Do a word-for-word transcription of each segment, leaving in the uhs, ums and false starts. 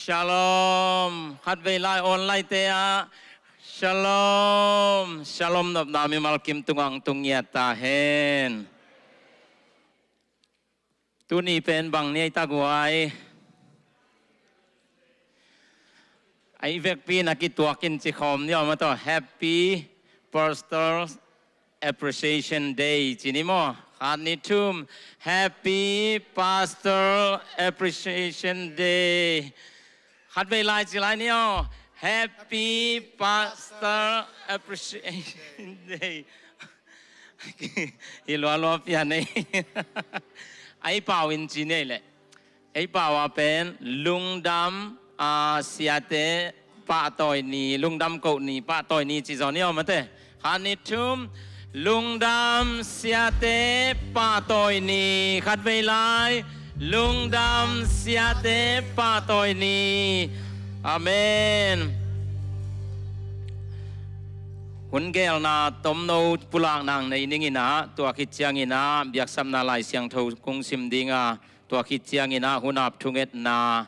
Shalom. Khatvei lai online te ah Shalom. Shalom nopna mimal kim tungah tung ngiat ta hen. Tuni pen bang ni ei ta guai? Ai vekpi na kituakin ci khawm ni aw ma tawh. Happy Pastor Appreciation Day ci ni maw? Khat ni thum. Happy Pastor Appreciation Day. Khatvei lai ci lai ni aw. Happy Pastor Appreciation Day. Hi lualua pian ei. Ai pau in ci nei leh. Ei pau a pen lungdam, a, siate pahtawi ni, lungdam koh ni, pahtawi ni ci zaw ni aw mate. Khat ni thum. Lungdam siate pahtawi ni. Khatvei lai. Lungdam siate pahtawi ni. Amen. Hun gelna tomno pulak nang nei ning inah, tua khit ciang inah biaksapna Lai Siangtho kung sim dinga, tua khit ciang inah hun ap thungetna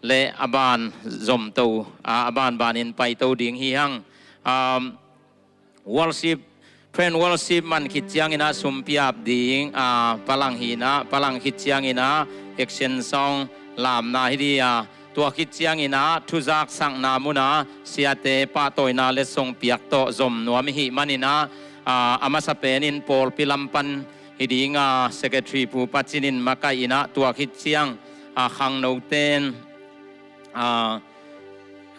le a ban zomto, a, a banbanin paito ding hi hang. Um, worship, praise and worship man khit ciang inah sumpi ap ding, a, palang hi inah, palang khit ciang inah action song lamna hi ding a, tua khit ciang inah thuzaksakna muna siate pahtawina letsong piak tawh zom nuam i hih man inah, a, a masa penin pawlpi lam pan hi ding a, secretary Pu Pacin in makaih inah tua khit ciang, a, khangnoten, a,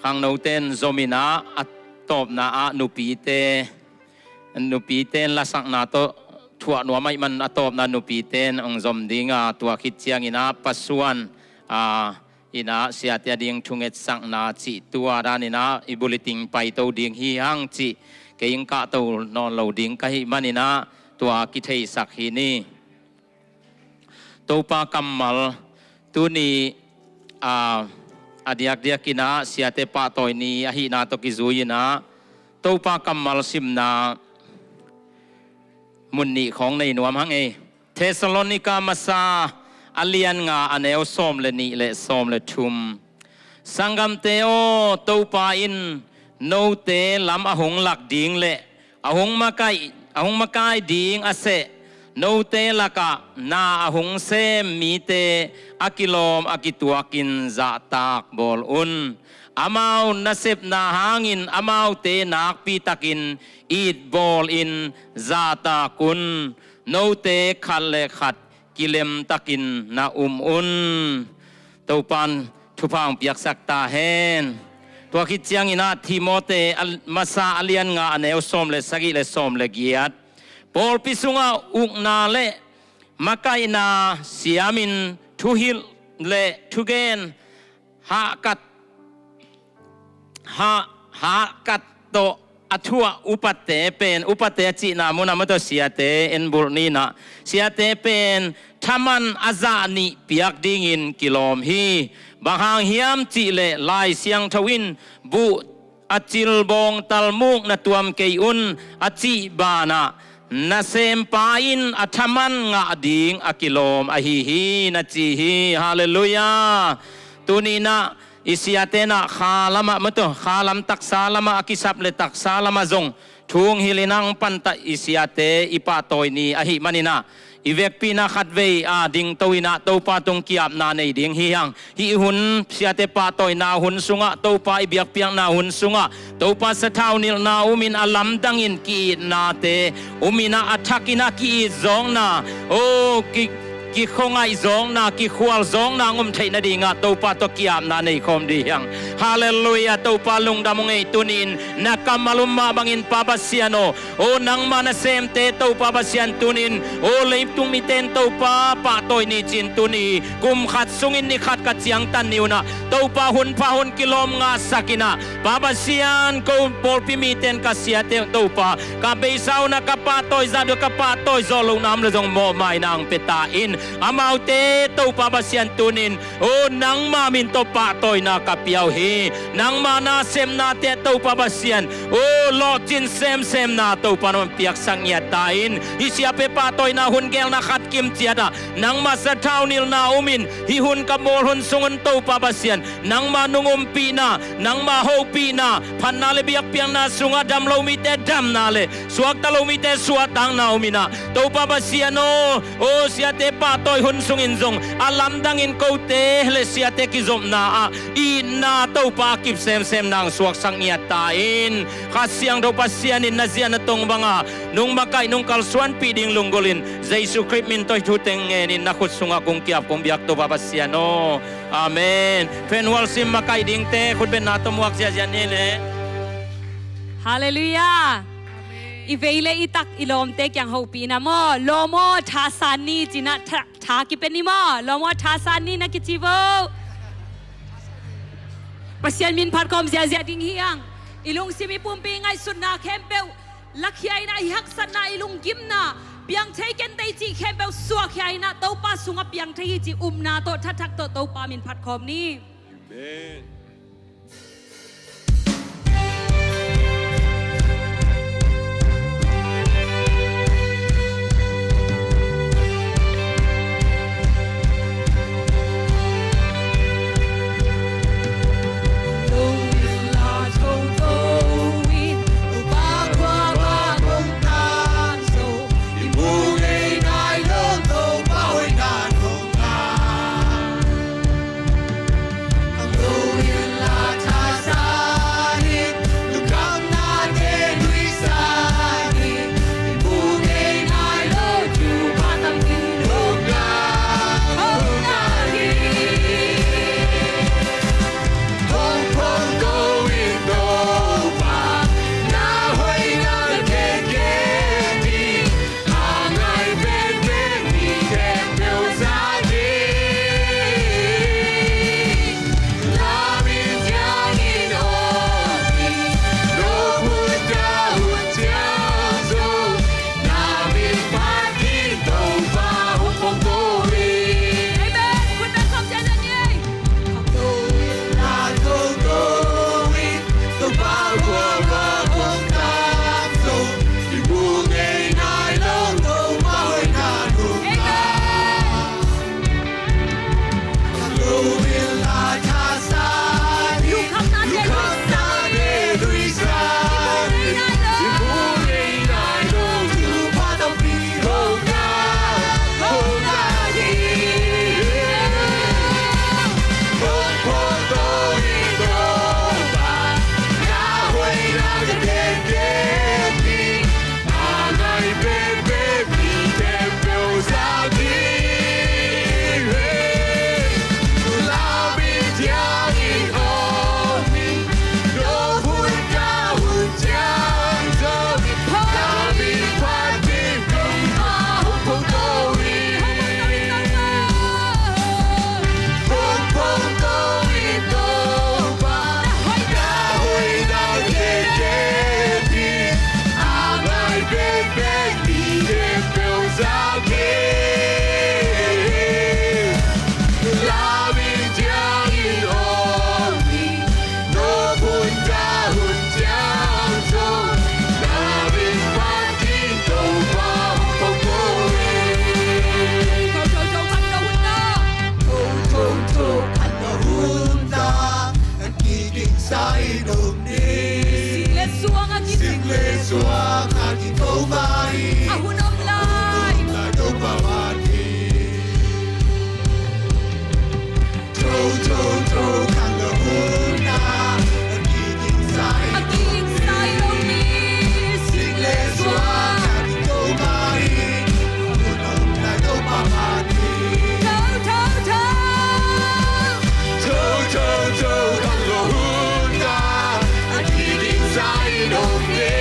khangnoten zom inah a tawpna ah nupite, nupiten lasakna tawh thuah nuam ahih man a tawpna nupiten hong zom ding a, tua khit ciang inah pasuan, a, inah siate a ding thungetsakna cih tua dan inah i bulletin paito ding hi hang cih kei in kahto nawn lo ding ka hih man inah tua kitheisak hi ni. Topa kammal tuni, a, a diakdiak inah siate pahtawi ni ahihna tawh kizui inah Topa kammal simna mun nih khawng nei nuam hang ei. Thessalonika masa a lian nga a neu sawm le nih le sawm le thum. Sanggamte aw, Topa in note lam a hong lak ding le a hong makai, a hong makai ding a seh note lakah na a hong sem mite a kilawm a kituakin zahtak bawl un. Amau nasepna hangin amaute nakpitakin it bawlin zahtak un. Note khat le khat kilemtakin na um un. Topan thupha hong piaksak ta hen. Tua khit ciang inah Timote a, masa a lian nga a neu sawm le sagih le sawm le giat. Pawlpi sungah ukna le makaihna siamin thuhilh le thugen hahkat, hah, hahkat tawh a thuah upate pen, upate a cihna munah mawtaw siate en bulh ni inah, siate pen thaman a zah nih piak dingin kilawm hi. Bang hang hiam cihleh Lai Siangtho in buh a cil bawngtal muk na tuam kei un a cih banah nasempa in a thaman ngah ding a kilawm ahi hi na ci hi. Halleluiah. Tuni inah i siate inah kha lamah mawtaw, kha lam taksa lamah a kisap le taksa lamah zong thu hong hilh inah hong pantah i siate i pahtawi ni ahih man inah i vekpi inah khatvei a dingto inah Topa tung ki-apna nei ding hi hang. Hih hun siate pahtawina hun sungah, Topa i biakpiakna hun sungah Topa sathau nilhna umin a lamdangin ki-itnate um inah a thak inah ki-it zawkna, o, ki, kikhuangaih zawkna, kikhual zawkna hong om theih nadingah Topa tawh ki-apna nei khawm dih hi hang. Halleluiah. Topa lungdam hong ei. Tuni in na kammal um mah bangin Pa Pasian aw, o, nangma nasemte Topa Pasian tuni in, o, leitung mite in Topa pahtawi ni ci-in tuni kum khat sungin ni khat ka ciangtan ni unah Topa hun pha hun kilawm ngahsak inah, Pa Pasian, ko pawlpi mite in ka siate Topa ka beisa unah ka pahtawi zah dua ka pahtawi zawh lohna om le zong mawhmaina hong pia ta in. Amaute Topa Pasian tunin, o, nangma min tawh pahtawina ka pia uh hi. Nangma nasepnate Topa Pasian, o, lawhcin semsemna Topa nong piaksak ngiat ta in. Hih siape pahtawina hun geelna khat kim ciatah nangma sathau nilhna umin, hih hun ka bawl hun sungun Topa Pasian, nangma nung umpihna, nangma hopihna, phatna le biakpiakna sungah dam lo mite damna le suakta lo mite suahtakna umin ah, Topa Pasian aw, o, siate pahtawi hun sungin zong a lamdangin kote le siate kizopna ah itna Topa kip semsem nang suaksak ngiat ta in. Kha Siangtho Pasian in na zia na tong banga nung makaih nung kalsuanpih ding lunggulhin Jesu Khrist min tawh hih thu teng ngenin na khut sungah kong kiap kong biak Topa Pasian aw. Amen. Fan worship makaih dingte khutbetna tawh muak ziahziah ni le. Halleluiah. I vei le i tak i lawmte kiang hopihna maw, lawm aw, thasan ni cinah tha, tha kipia ni maw, lawm aw, thasan ni na kici vo. Pasian min phat khawm ziahziah ding hi hang. I lungsim i pumpi ngaihsutna khempeuh lakhia inah, i haksatna, i lunggimna, piang thei ken tei cih khempeuh suahkhia inah Topa sungah piang thei hi cih upna tawh thathak tawh Topa min phat khawm ni. Amen. Sing le suang a kici, sing le suang a kici Topa hi. A hun om lai, a hun om lai Topa mah hi. Tho, tho, tho, khang a hun a, a kici sai, a kici sai lo ni. Sing le suang a kici Topa hi. A hun om lai Topa mah hi. Tho, tho, tho. Tho, tho, tho, khang a hun a, a kici sai lo ni.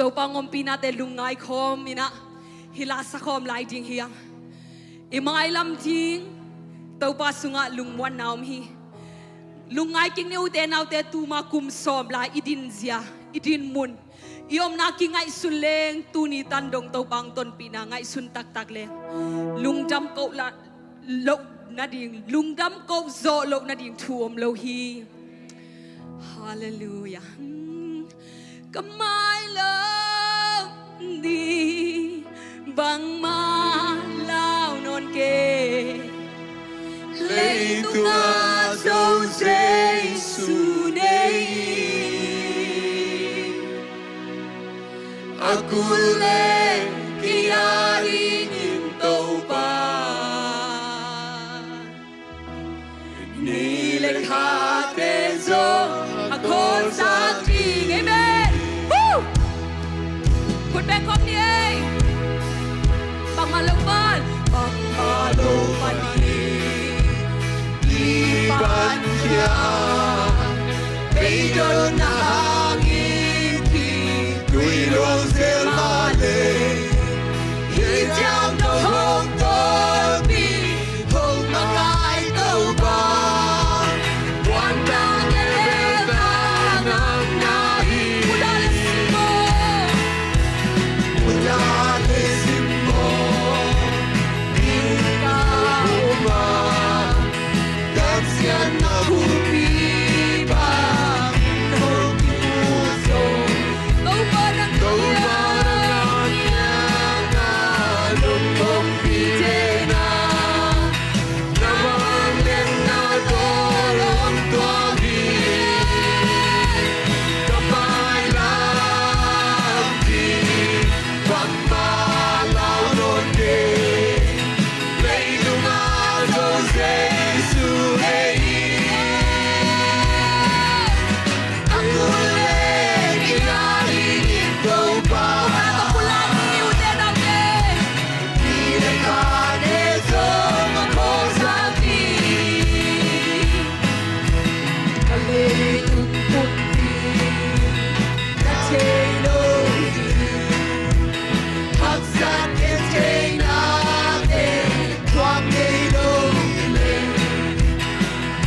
Topa ngompihnate lungngai khawm in ah, hih la sa khawm lai ding hi hang. I mailam ding Topa sungah lungmuanna om hi. Lungngai kik ni ute naute, tuma kum sawm lai i din zia, i din mun, i omna kingaihsun leng, tuni tan dong Topa hong tonpihna ngaihsun taktak leng, lungdam koh la loh nading, lungdam koh zawh loh nading thu om lo hi. Halleluiah. Ka mailam ding bangmah lau nawn kei. Leitungah Zo Jesu nei in. A kul le kei a dingin Topa, ni le khate zong a kawlsak ding. Amen. Woo! Khut beng khawm ni ei. Bangmah lo pan, bangmah lo pan ni. Ni pan khia, beidonna hangin ki tui luang zel mah leh, hih ciang dong hong tawlpih, hong mangai Topa. Muanna ngelbelta nang na hi. Buddha le Simon. Buddha le Simon. Ning ka uma. Kan sian na hupi bang. Hong ki u zong. Topa nang Topa nang na. Nong hong pi te na.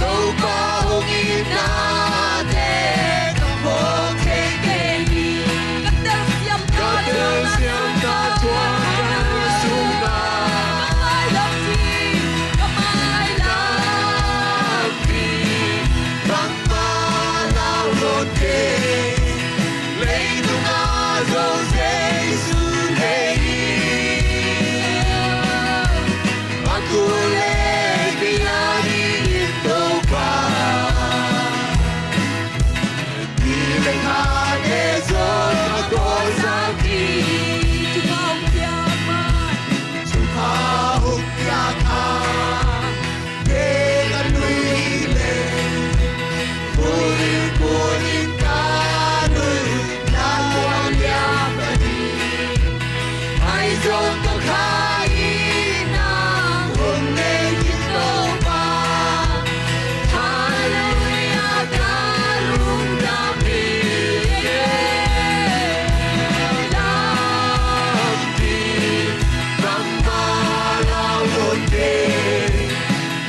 Topa hong itnate ka phawk thei kei hi. Ka telsiam ta, ka telsiam ta tua ka sungah. Ka mailam ding, ka mailam ding bangmah lau nawn kei. Leitungah Zo Jesu nei in. A kul le kei a dingin Topa, ni le khate zong a kawlsak ding. Thupha hong pia mah, thupha hong pia kha. Te ka nui le, pulin pulin ka nui, na tua liam ka hi. Ahi zong ka kha in nang hong nei in Topa. Halleluiah, ka lungdam hi. Lampi bangmah lau nawn kei.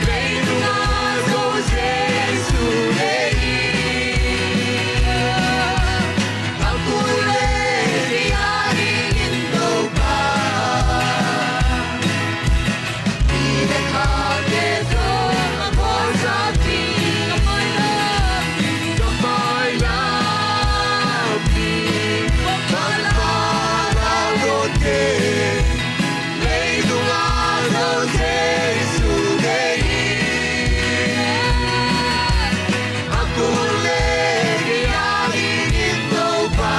Leitungah Zo Jesu nei in. A kul le kei a dingin Topa. Ni le khate zong a kawlsak ding. Ka mailam ding, ka mailam ding bangmah lau nawn kei. Leitungah Zo Jesu nei in. A kul le kei a dingin Topa.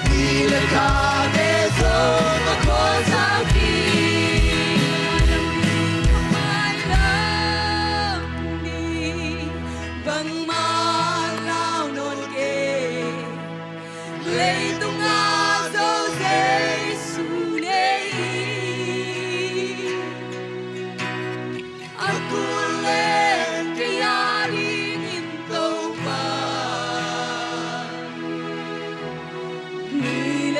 Ni le khate zong a kawlsak ding. Ka mailam ding bangmah lau nawn kei. Leitungah Zo Jesu nei in. A kul le kei a dingin Topa.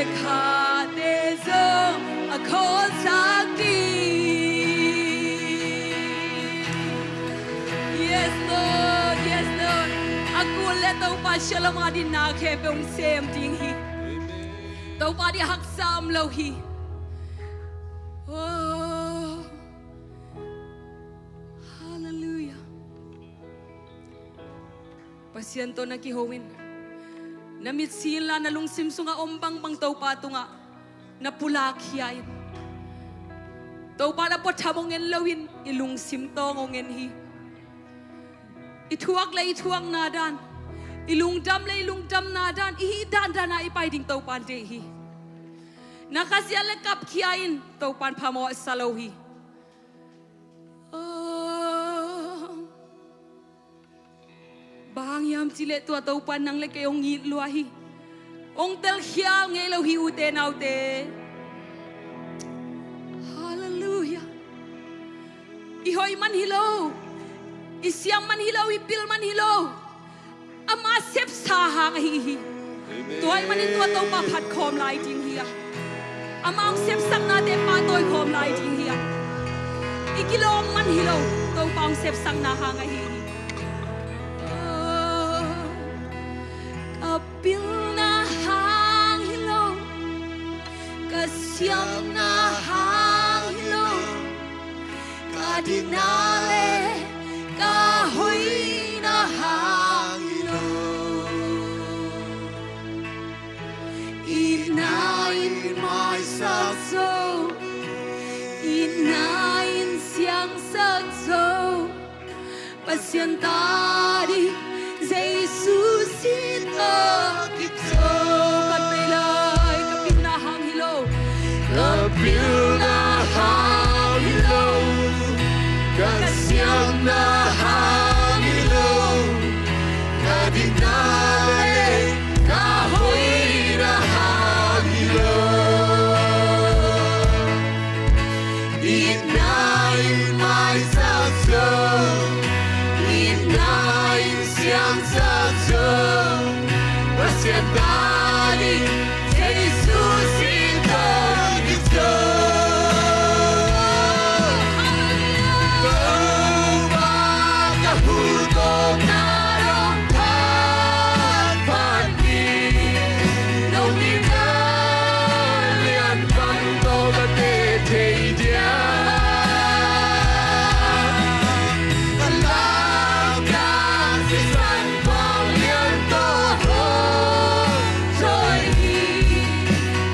Khate zong a khawlsak ding. Yes, Lord. Yes, Lord. A kul le Topa Shalom a ding na khempeuh hong sem ding hi. Topa ding haksa om lo hi. Oh. Hallelujah. Pasian tawh na kiho in, na mitsi inla na lungsim sungah om bangbang Topa tungah na pulak khia in. Topa na pawtham hong en loin i lungsim tawng hong en hi. I thuak le i thuakna dan, i lungdam le i lungdamna dan, i hih dandan a i pai ding Topa deih hi. Na khasia le kap khia in, Topa in phamawh sa lo hi. Oh. Bang hang hiam cih leh tua Topa in nang le kei hong it lua hi. Hong telkhial ngei lo hi, ute naute. Hallelujah. I hoih man hi lo, i siam man hi lo, i pil man hi lo. Ama sepsa hang ahi hi. Amen. Tua ahih manin tua Topa phat khawm lai ding hi a, ama hong sepsaknate pahtawi khawm lai ding hi a, i kilawm man hi lo, Topa hong sepsakna hang ahi hi. Oh, ka pilna hang hi lo, ka siamna hang hi lo, ka dikna le ka hoihna hang hi lo. Itna in maisak zo, itna in siangsak zo, Pasian ta ding Jesu sin tawh kizom. Ka pil lai, ka pilna hang hi lo, ka pilna hang hi lo, ka siamna hang hi lo, ka dikna le ka hoihna hang hi lo. Itna in maisak zo, itna in siangsak zo, Pasian ta ding Jesu sin tawh kizom. Topa, ka hutawpna dong phat phat ni. Nong itna lian bang tawh ka teh thei dia. Ka langtak sisan bang lian tawh hong thawi hi.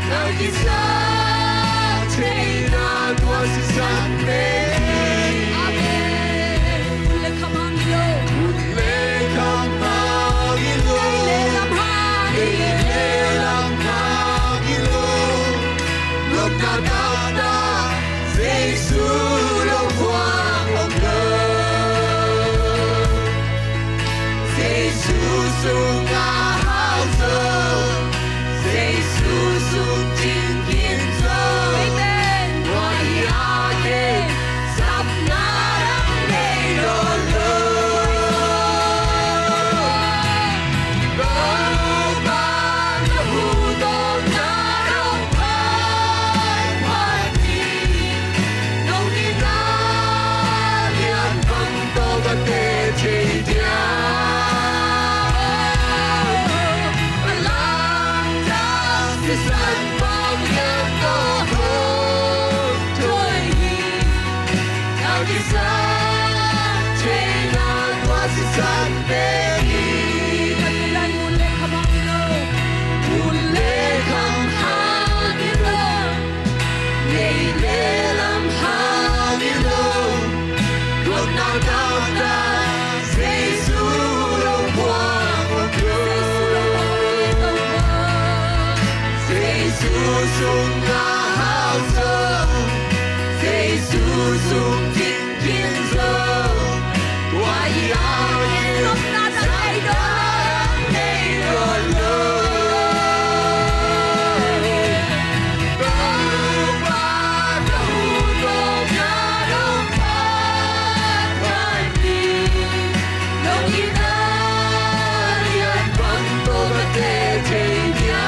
Ka kisap theihna tua sisan pen hi. Amen. Hun le kham hang hi lo, hun le kham hang hi lo, nei le lam hang hi lo, nei le lam hang hi lo. Lutna taktak Jesu lo buang om lo. Jesu sungah hau zo, Jesu sung cingkin zo. Amen. Tua hi a kei sapna dang nei nawn lo. Topa, ka hutawpna dong phat phat ni. Nong itna lian bang tawh ka teh thei dia. Ka langtak sisan bang lian tawh hong thawi hi. Ka kisap theihna tua sisan pen hi. Ka kilai hun le kham hang hi lo, hun le kham hang hi lo, nei le lam hang hi lo. Lutna taktak Jesu lo buang om lo. Jesu sungah hau zo, Jesu sung cingkin zo. Tua hi a kei sapna dang nei nawn lo. Topa, ka hutawpna dong phat phat ni. Nong itna lian bang tawh ka teh thei dia.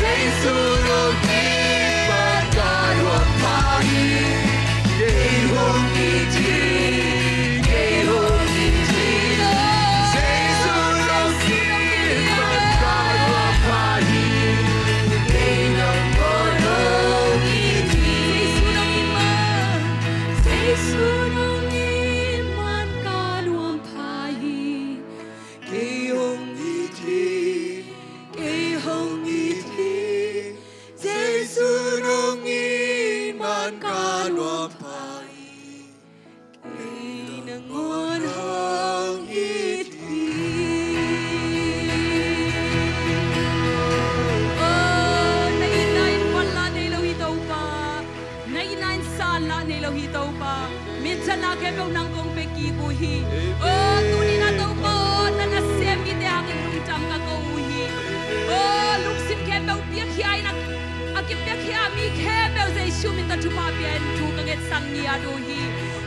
Jesu nong it man ka nuam pha hi. Kei hong it hi, kei hong it hi. Jesu nong it man ka nuam pha hi. Kei nangawn hong it hi. Oh, na itna in vanla nei lo hi Topa. Na itna in sanla nei lo hi Topa. Minthanna khempeuh nang kong pe kik uh hi. Oh, tuni-in ah Topa, na nasem mite hangin lungdam ka ko uh hi. Oh, lungsim Thupha pia in thu ka ngetsak ngiat uh hi.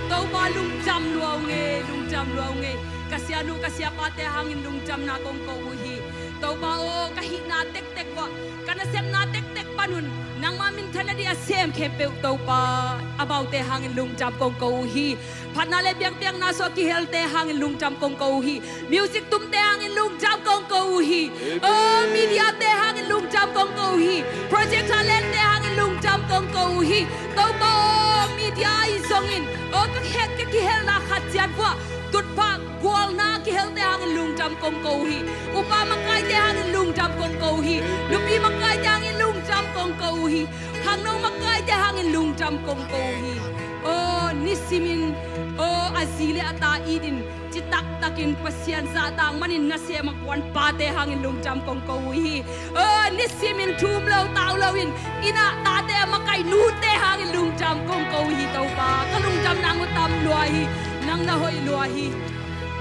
Topa lungdam lua ung ei, lungdam lua ung ei. Ka sianu ka siapate hangin lungdamna kong ko uh hi. Topa aw, ka hihna tektek uah, ka nasepna tektek panun nangmah minthanna ding a sem khempeuh Topa, amaute hangin lungdam kong ko uh hi. Phatna le biakpiakna sua kihelte hangin lungdam kong ko uh hi. Music tumte hangin lungdam kong ko uh hi. Amen. Aw, mediate hangin lungdam kong ko uh hi. Projector lente hangin lungdam kong ko uh hi. Topa aw, media ahi zongin, aw, ka het ka kihelna khat ciat uah tutphah gualna kihelte hangin lungdam kong ko uh hi. Upa makaite hangin lungdam kong ko uh hi. Nupi makaite hangin lungdam kong ko uh hi. Khangno makaite hangin lungdam kong ko uh hi. Aw, nisimin, aw, a zi le a ta it in citaktakin Pasian zahtak manin nasem a kuan pate hangin lungdam kong ko uh hi. Aw, nisimin thum lo tau loin inn ah tate a makaih nute hangin lungdam kong ko uh hi. Topa, ka lungdamna uh tam lua hi. Nang na hoih lua hi.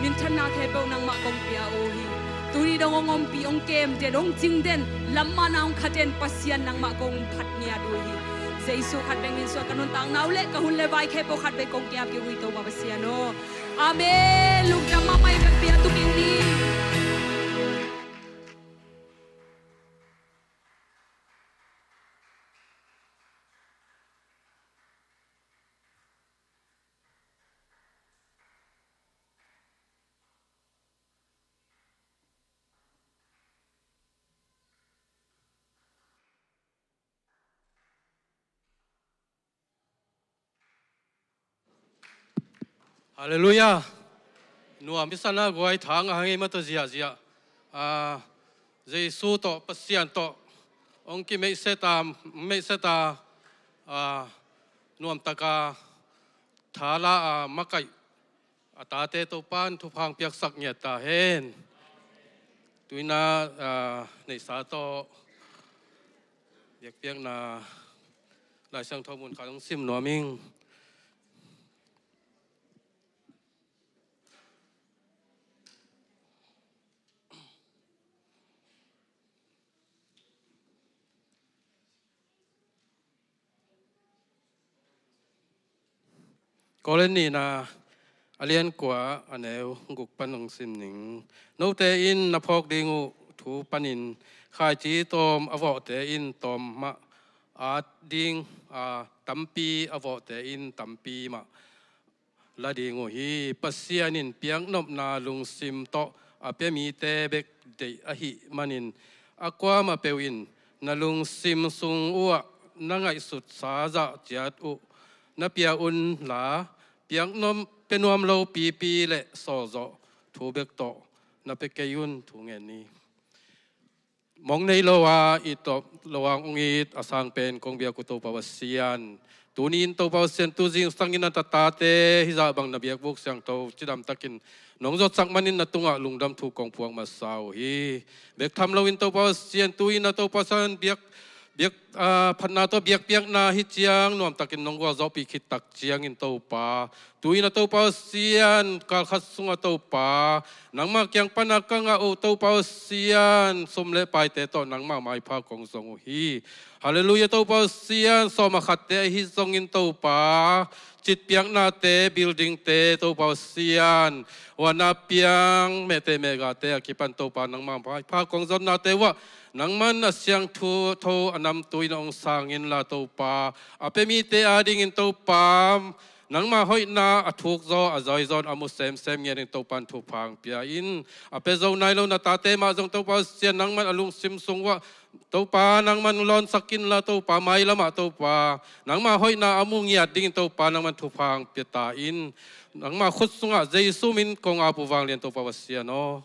Minthanna khempeuh nangmah kong pia uh hi. Tuni dong hong ompih, hong kem den, hong cing den, lamahna hong kha den Pasian nangmah kong phat ngiat uh hi. Jesu khat bek min suang ka nuntakna uh le ka hun le vai khempeuh khat bek kong kiap kik uh hi Topa Pasian aw. Amen. Lungdam mahmah in ka pia tuk ing ni. Halleluiah. Nuam i sana guai thang a hang ei mata ziahziah. Ah, Jesu tawh, Pasian tawh hong kimeihset a, meihset a, ah, nuamtaka thala a makaih a tate Topan thupha hong piaksak ngiat ta hen. Tuina, ah, neihsa tawh biakpiakna Lai Siangtho mun khat hong sim nuam ing. Korin nihna a lian kua a neu guk pan hong sim ning. Note in na phawk ding uh thu panin khaici tawm a vawhte in tawm mah at ding, a tampi a vawhte in tampi mah la ding uh hi. Pasian in piaknopna lungsim tawh a pia mite bek deih ahih manin a kuamah peuh in na lungsim sung uhah na ngaihsutsa zah ciat uh na pia unla, piaknop pia nuam lo pipi le sawlzawh thu bek tawh na pia kei un. Thu ngen ni. Mong nei lo a, it tawh lo a hong it a sang pen kong biak uh Topa Pasian, tuni in Topa Pasian tu zingsang in a tate hizah bang na biakbuk siangtho cidamtakin nong zuatsak manin na tungah lungdam thu kong phuak masa uh hi. Bek tham loin Topa Pasian tu in a Topa Pasian biak, biak, ah, phatna tawh biakpiakna hi ciang nuamtakin nong gualzawhpih khit tak ciangin Topa, tu in a Topa Pasian, kalkhat sungah Topa, nangmah kiang pana ka ngah uh Topa Pasian, sum le paite tawh nangmah maipha kong zong uh hi. Halleluiah Topa Pasian, sawm a khatte ahi zongin Topa, citpiaknate, buildingte Topa Pasian, huana piang mehte mehgate a kipan Topa nangmah maipha kong zonnate uah nangman a siangtho a namtui na hong sang inla Topa, a pia mite adingin Topa, nangmah hoihna a thukzaw a zawizaw a mu semsem ngiatin Topan thupha hong pia in. A pia zo nai lo na tate mah zong Topa Pasian nangman a lungsim sung uah Topa nangman lawnsak inla Topa, mailamah Topa, nangmah hoihna a mu ngiat dingin Topa nangman thupha hong pia ta in. Nangmah khut sungah Jesu min kong ap uh vanglian Topa Pasian aw.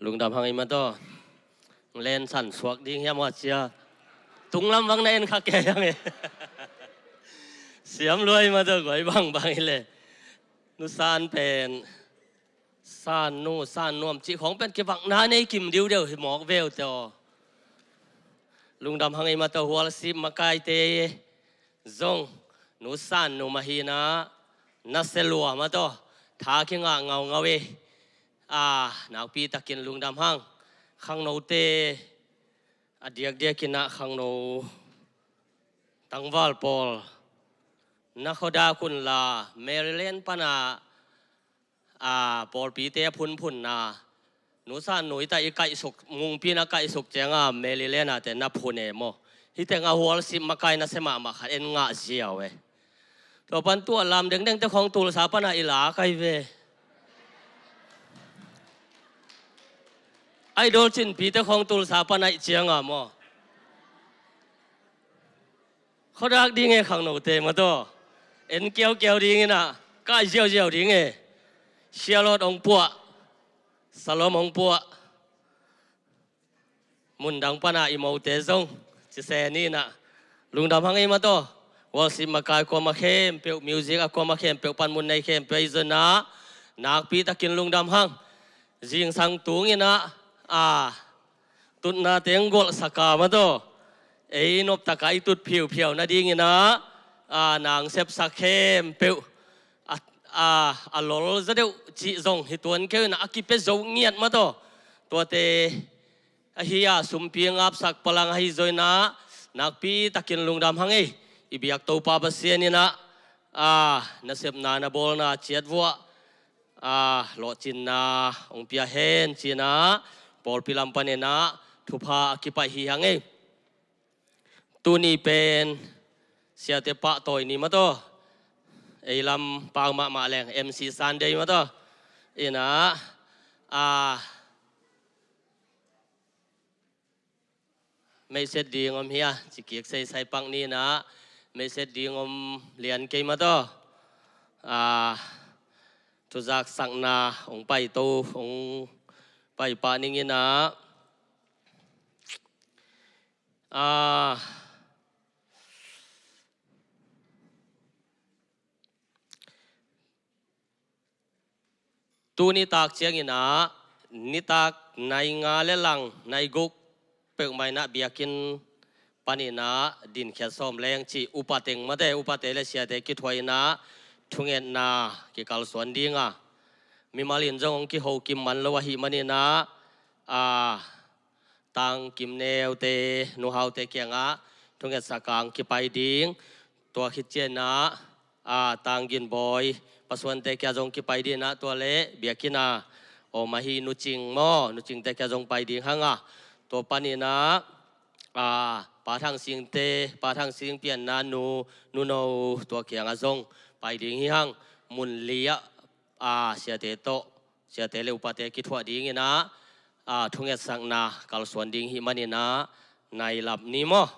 Lungdam hang ei mataw. Len san suak ding hiam a cia. Tunglam bang na en kha kei hang e. Siam luai mataw guai bangbang hi le. Nu San pen, San nu, San nuam cih khawng pen kibakna nei kim diudeu hi mawk veu te aw. Lungdam hang ei mataw, hualsip makaite zong Nu San nu mah hi na, na se lua mataw, tha kingah ngaungau e. A, nakpi takin lungdam hang. Khangnote a diakdiakin ah khangno tangval pawl na khuadak un la, Maryland pan a, a, pawlpite a phunphunna, Nu San nu i ta i kaihsuk, Mungpi na kaihsuk cianga Maryland a te na phun e maw. Hih teng a hualsip makai na se mahmah khat en ngah ziau e. Tua pan tua lam dengdeng te khawng Tulsa pan a i la kai ve. Idol cinpi te khawng Tulsa pan a i cianga maw. Khuadak ding e khangnote mataw. En kiaukiau ding in ah, kai ziauziau ding e. Sialawt hong puah, Salom hong puah. Mundang pan a i mote zong ci se ni in ah. Lungdam hang ei mataw. Hualsip makai kuamah khempeuh, music a kuamah khempeuh, panmun nei khempeuh ei zon ah, nakpi takin lungdam hang. Zingsang tung in ah, a, tutna teng gualhsak a mataw. Ei noptak a i tut phiuphiau nading in ah, a, nang sepsak khempeuh a, a, a lol za deuh cih zong hi tuan keu in ah, a kipia zo ngiat mataw. Tuate ahi a, sumpi a ngapsak palang ahi zoi in ah, nakpi takin lungdam hang ei. I biak Topa Pasian in ah, a, na sepna na bawlna ciat vuah, a, lawhcinna hong pia hen ci in ah, pawlpi lam pan in ah thupha a kipaih hi hang ei. Tuni pen siate pahtawi ni mataw. Ei lam pau mahmah leng, M C Sunday mataw. In ah, a, meiset ding om hia, ci kik seisai pak ni in ah, meiset ding om lian kei mataw. A, thuzaksakna hong paito, hong paipah ning in ah, a, tu nitak ciangin ah, nitak nai nga le lang nai guk peuhmah in ah biakinn panin ah dinkhiat sawm leng cih upa teng mate, upate le siate kithuah in ah thungetna kikalsuan ding a, mimal in zong hong kiho kim man lo ahih manin ah, a, tang kim neute, nu haute kiangah thungetsak a hong kipai ding. Tua khit ciangin ah, a, tang ginbawi pasuante kiangah zong kipai ding in ah, tua le biakinn a om ahi Nu Cing maw, Nu Cingte kiangah zong pai ding hang a, tua panin ah, a, Pa Thang Singte, Pa Thang Sing pianna nu, Nu No, tua kiangah zong pai ding hi hang. Mun li ah, a, siate tawh, siate le upate kithuah ding in ah, a, thungetsakna kalsuan ding hih manin ah, nai lap ni maw,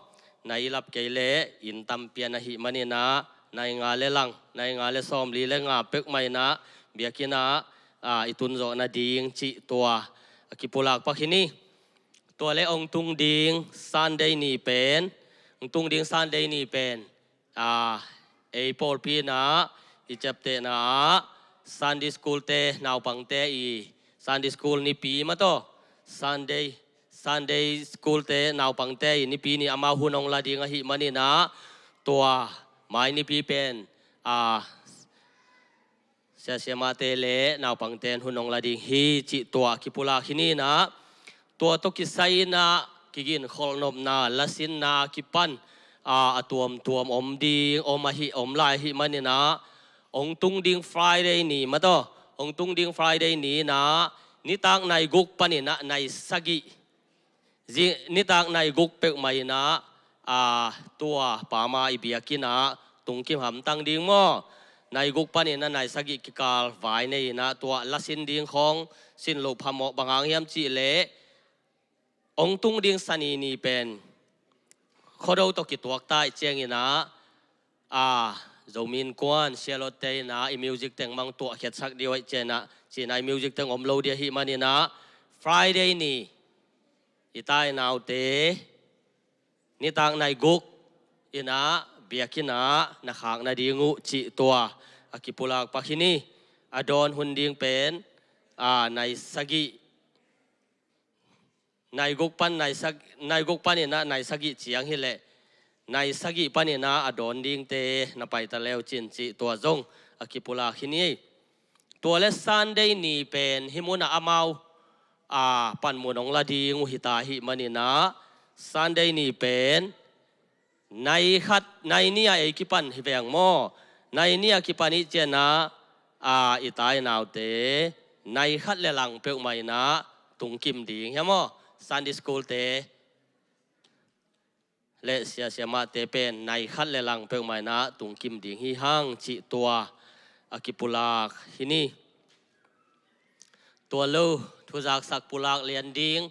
nai lap kei le inn tam pian ahih manin ah, nai nga le lang, nai nga le sawmli le nga peuhmah in ah biakinn ah, a, i tun zawh nading cih tua a kipulak pak hi ni. Tua le hong tung ding Sunday ni pen, hong tung ding Sunday ni pen, a, ei pawlpi in ah i ciaptehna ah Sunday School te, naupangte i Sunday School nipi mataw, Sunday, Sunday School te, naupangte i nipi ni amau hun hong la ding ahih manin ah, tua mai nipi pen, a, sia siamahte le naupangte in hun hong la ding hi cih tua kipulak hi ni in ah, tua tawh kisai in ah kiginkholh nopna, lasinna kipan, a, a tuamtuam om ding, om ahi, om lai ahih manin ah, hong tung ding Friday ni mataw, hong tung ding Friday ni in ah, nitak nai guk panin ah nai sagih, zi-, nitak nai guk peuhmah in ah, a, tua pama i biakinn ah tungkim hamtang ding maw. Nai guk panin ah nai sagih kikal vai nei in ah, tua lasin ding khawng sin loh phamawh, bang hang hiam cih leh hong tung ding Sani ni pen Khuado tawh kituak ta ahih ciangin ah, a, Zomi Innkuan, Sialawtte in ah i music teng mang tuahkhiatsak ding uh ahih ciangin ah, ci-in ah i music teng om lo ding ahih manin ah, Friday ni i tai naute nitak nai guk inah biakinn ah na khak nading uh cih tua a kipulak pak hi ni. A dawn hun ding pen a nai sagih, nai guk pan nai sag-, nai guk pan inah nai sagih ciang hileh nai sagih pan inah a dawn dingte na paita leu cin cih tua zong a kipulak hi ni. Tua le Sunday ni pen hih munah amau a panmun hong la ding uh hita ahih maninah Sunday ni pen nai khat, nai nih a ei kipan hi veng maw? Nai nih a kipan ih cianah a i tai naute nai khat le lang peuhmah inah tungkim ding hia maw? Sunday school te le siasia mahte pen nai khat le lang peuhmah inah tungkim ding hi hang cih tua a kipulak hi ni. Tua lo, thuzaksak pulak lian ding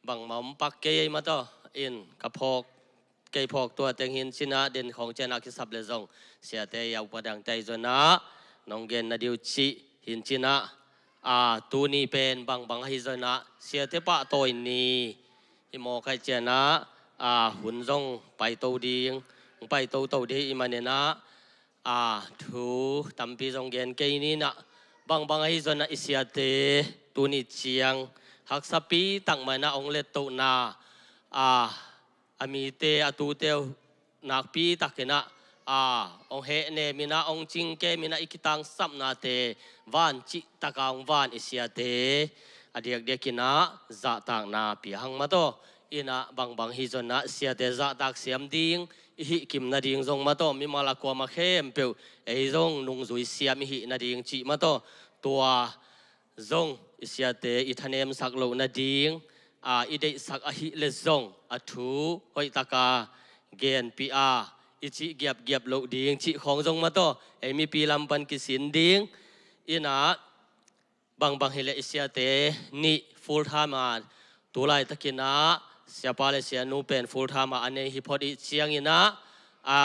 bangmah om pak kei ei mataw. In ka phawk, kei phawk tua teng hin cinah den khawng cianah kisap le zong siate i a upa dangte ahi zonah nong gen na diu cih hin cinah a tuni pen bangbang ahi zonah siate pahtawi ni hi mawk ahi cianah a hun zong paito ding, hong paito to ding i maninah a thu tampi zong gen kei ninah bangbang ahi zonah i siate tuni ciang haksapi takmah inah hong lettohna a a mite a tute uh nakpi takinah a hong hehnem inah hong cingkem inah i kitangsapnate van cihtaka hong van i siate a diakdiakinah zahtakna pia hang mataw. Inah bangbang hi zonah siate zahtak siam ding i hih kim nading zong mataw, mimal a kuama khempeuh ei zong nungzui siam i hih nading cih mataw. Tua zong i siate i thanemsak loh nading a i deihsak ahih le zong a thu hoihtaka genpih a i cih giapgiap loh ding cih khawng zong mataw, ei mipi lam pan kisin ding. Inah bangbang hileh i siate nih full time a tu laitakinah siapa le sianu pen full time a a nei hi phot ih cianginah a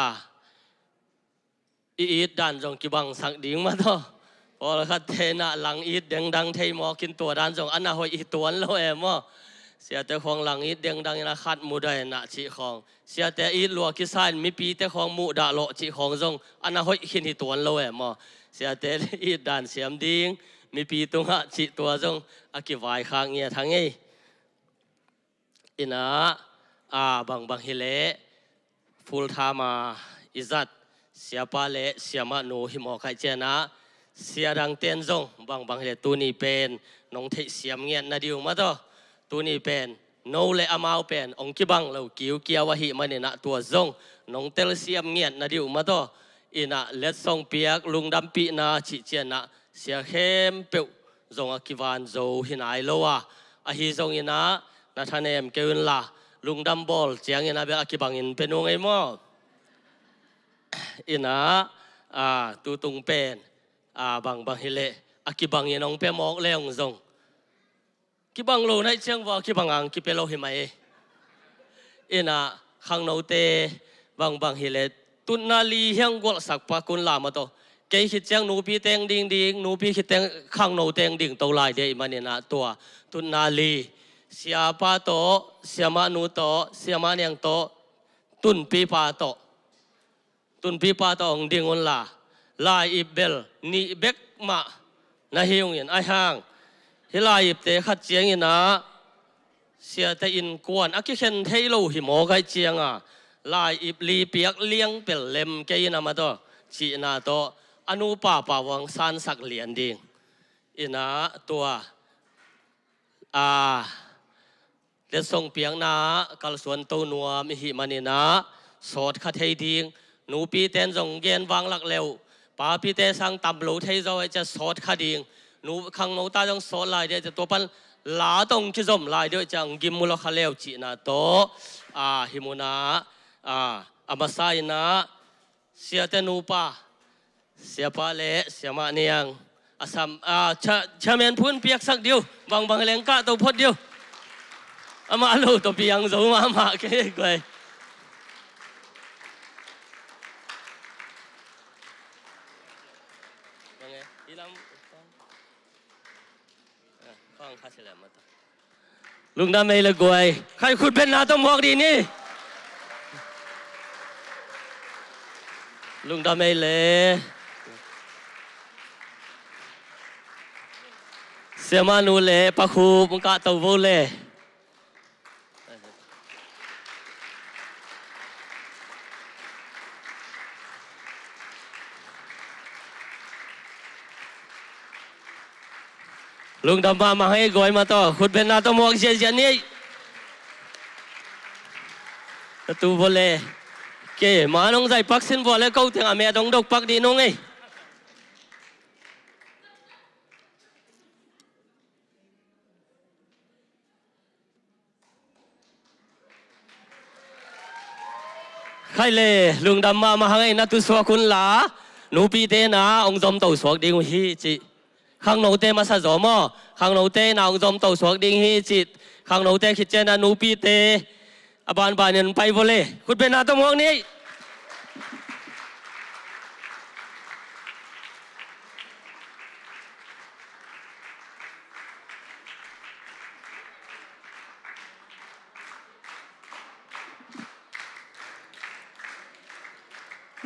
i it dan zong kibangsak ding mataw. Pawlkhatte inah lang it dengdang thei mawk in tua dan zong a na hoih hi tuan lo e maw? Siate khawng lang it dengdang inah khat mudah inah cih khawng, siate it lua kisa in mipite khawng muhdah lawh cih khawng zong a na hoih khin hi tuan lo e maw? Siate it dan siam ding mipi tungah cih tua zong a kivaikhak ngiat hang ei. Inah a bangbang hileh full time a i zat siapa le siamah nu hi mawk ahi cianah sia dangten zong bangbang hileh tuni pen nong theihsiam ngiat na diu mataw. Tuni pen no le amau pen hong kibang lo kiukiau ahih maninah tua zong nong telsiam ngiat na diu mataw. Inah letsong piak lungdampihna cih cianah sia khempeuh zong a kivan zo hi nai lo a, ahi zonginah na thanem kei unla lungdam bawl cianginah bel a kibangin pe nung ei maw? Inah a tutung pen a bangbang hileh a kibangin hong pe mawk le hong zong kibang lo naih ciang vua kibang ang kipe lo hi mai. Inah khangnote bangbang hileh tutna li hiang gualhsak pak unla mataw. Kei khit ciang nupi teng ding ding, nupi khit teng khangno teng ding to lai dei maninah tua tutna li siapa tawh siamah nu tawh siamah niang tawh tunpipa tawh tunpipa tawh hong ding unla lai-ip bel nih bek mah na hi ungin aihang hih lai-ipte khat cianginah siate innkuan a kikhen thei lo hi mawk ahi cianga lai-ip li piak liang pel lem kei inah mataw cihna tawh a nupa pa vuang sansak lian ding. Inah tua a letsong piakna kalsuan to nuam ihih maninah sawt kha thei ding. Nupi ten zong gen vanglak leuh papite sang tam lo thei zo ahi cia sawt kha ding. Nu khangno ta zong sawt lai ding ahi cia tua pan la tong kizom lai ding ahi cia ang gim mu lo kha leuh cihna tawh a hi munah a a masa inah siate nupa siapa le siamah niang a sam a cha chairman phun piaksak diu bangbang leng kah to phot diu. Amah lo tawh piang zo mahmah kei guai. Bang e, ilam khang kha sila mata. Lungdam ei le guai. Khai khutbetna tawh muak dih ni. Lungdam ei le. Siamah nu le Pa Khup hong kahto vo le. Lungdam mahmah hang ei guai mah tawh. Khutbetna tawh muak ziahziah ni. Na tu vawh le. Kei, ma nong zai pak sin vawh le ko teng a met hong dok pak dih nung ei. Khai le, lungdam mahmah hang ei na tu suak hun la, nupite na hong zomto suak ding uh hi cih. Khangnote masa zaw maw, khangnote na hong zomto suak ding hi cih. Khangnote khit ciang na nupite, a banbanin pai vawh le, khutbetna tawh muak ni.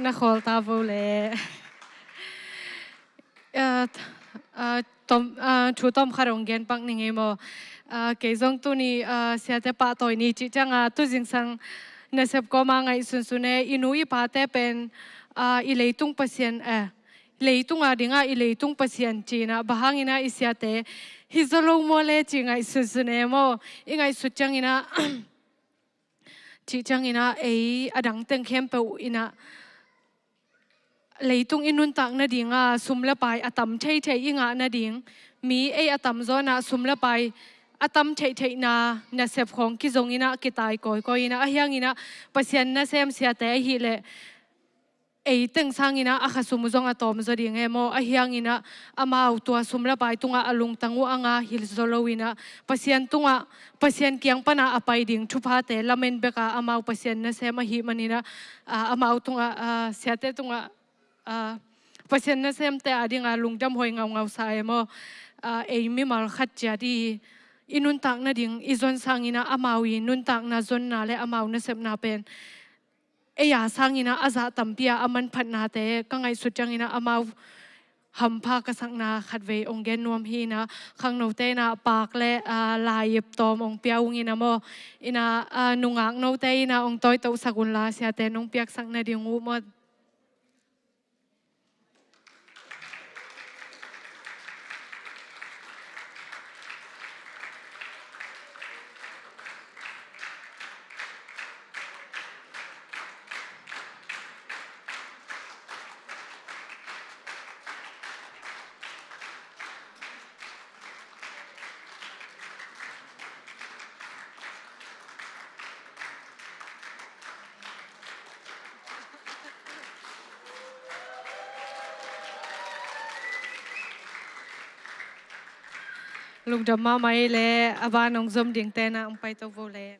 Na khawl ta vo le. Ah, ah, tom, ah, thu tom khat hong gen pak ning ei maw. Ah, kei zong tuni, ah, siate pahtawi ni cih ciang a, tu zingsang nasep kawma ngaihsunsun e, i nu i pate pen, ah, i leitung Pasian, eh, leitung a ding a, i leitung Pasian ci-in a, bang hangin a i siate hi zaw lo maw le ci ngaihsunsun e maw. I ngaihsut ciangin a, cih ciangin a, ei a dang teng khempeuh in a, leitung i nuntak nading a sum le pai a tam theithei i ngah nading, mi ei a tamzaw in a sum le pai a tam theihtheihna nasep khawng kizong in a, kitai kawikawi in a, ahi hangin a Pasian nasem siate ahih leh ei teng sangin a, a khasum uh zong a tawm zaw ding e maw. Ahi hangin a, amau tua sum le pai tungah a lungtang uh a nga hi zaw lo in a, Pasian tungah, Pasian kiang pan a a pai ding thuphate lamen bek a, amau Pasian nasem ahih manin a, a, amau tungah, a, siate tungah, a, Pasian nasemte a ding a lungdam huai ngaungau sa e maw. A, ei mimal khat ciat i, i nuntak nading i zon sangin a, amau i nuntakna zonna le amau nasepna pen ei a sangin a, a zah tampi a a manphatnate ka ngaihsut ciangin a, amau hampha ka sakna khatvei hong gen nuam hi in a, khangnote in a pak le, a, lai-ip tawm hong pia ung in a maw. In a, a, nungak note in a hong tawitohsak un la, siate nong piaksak nading uh maw. Lungdam mahmah ei le, a ban hong zom dingte na hong paito vo le.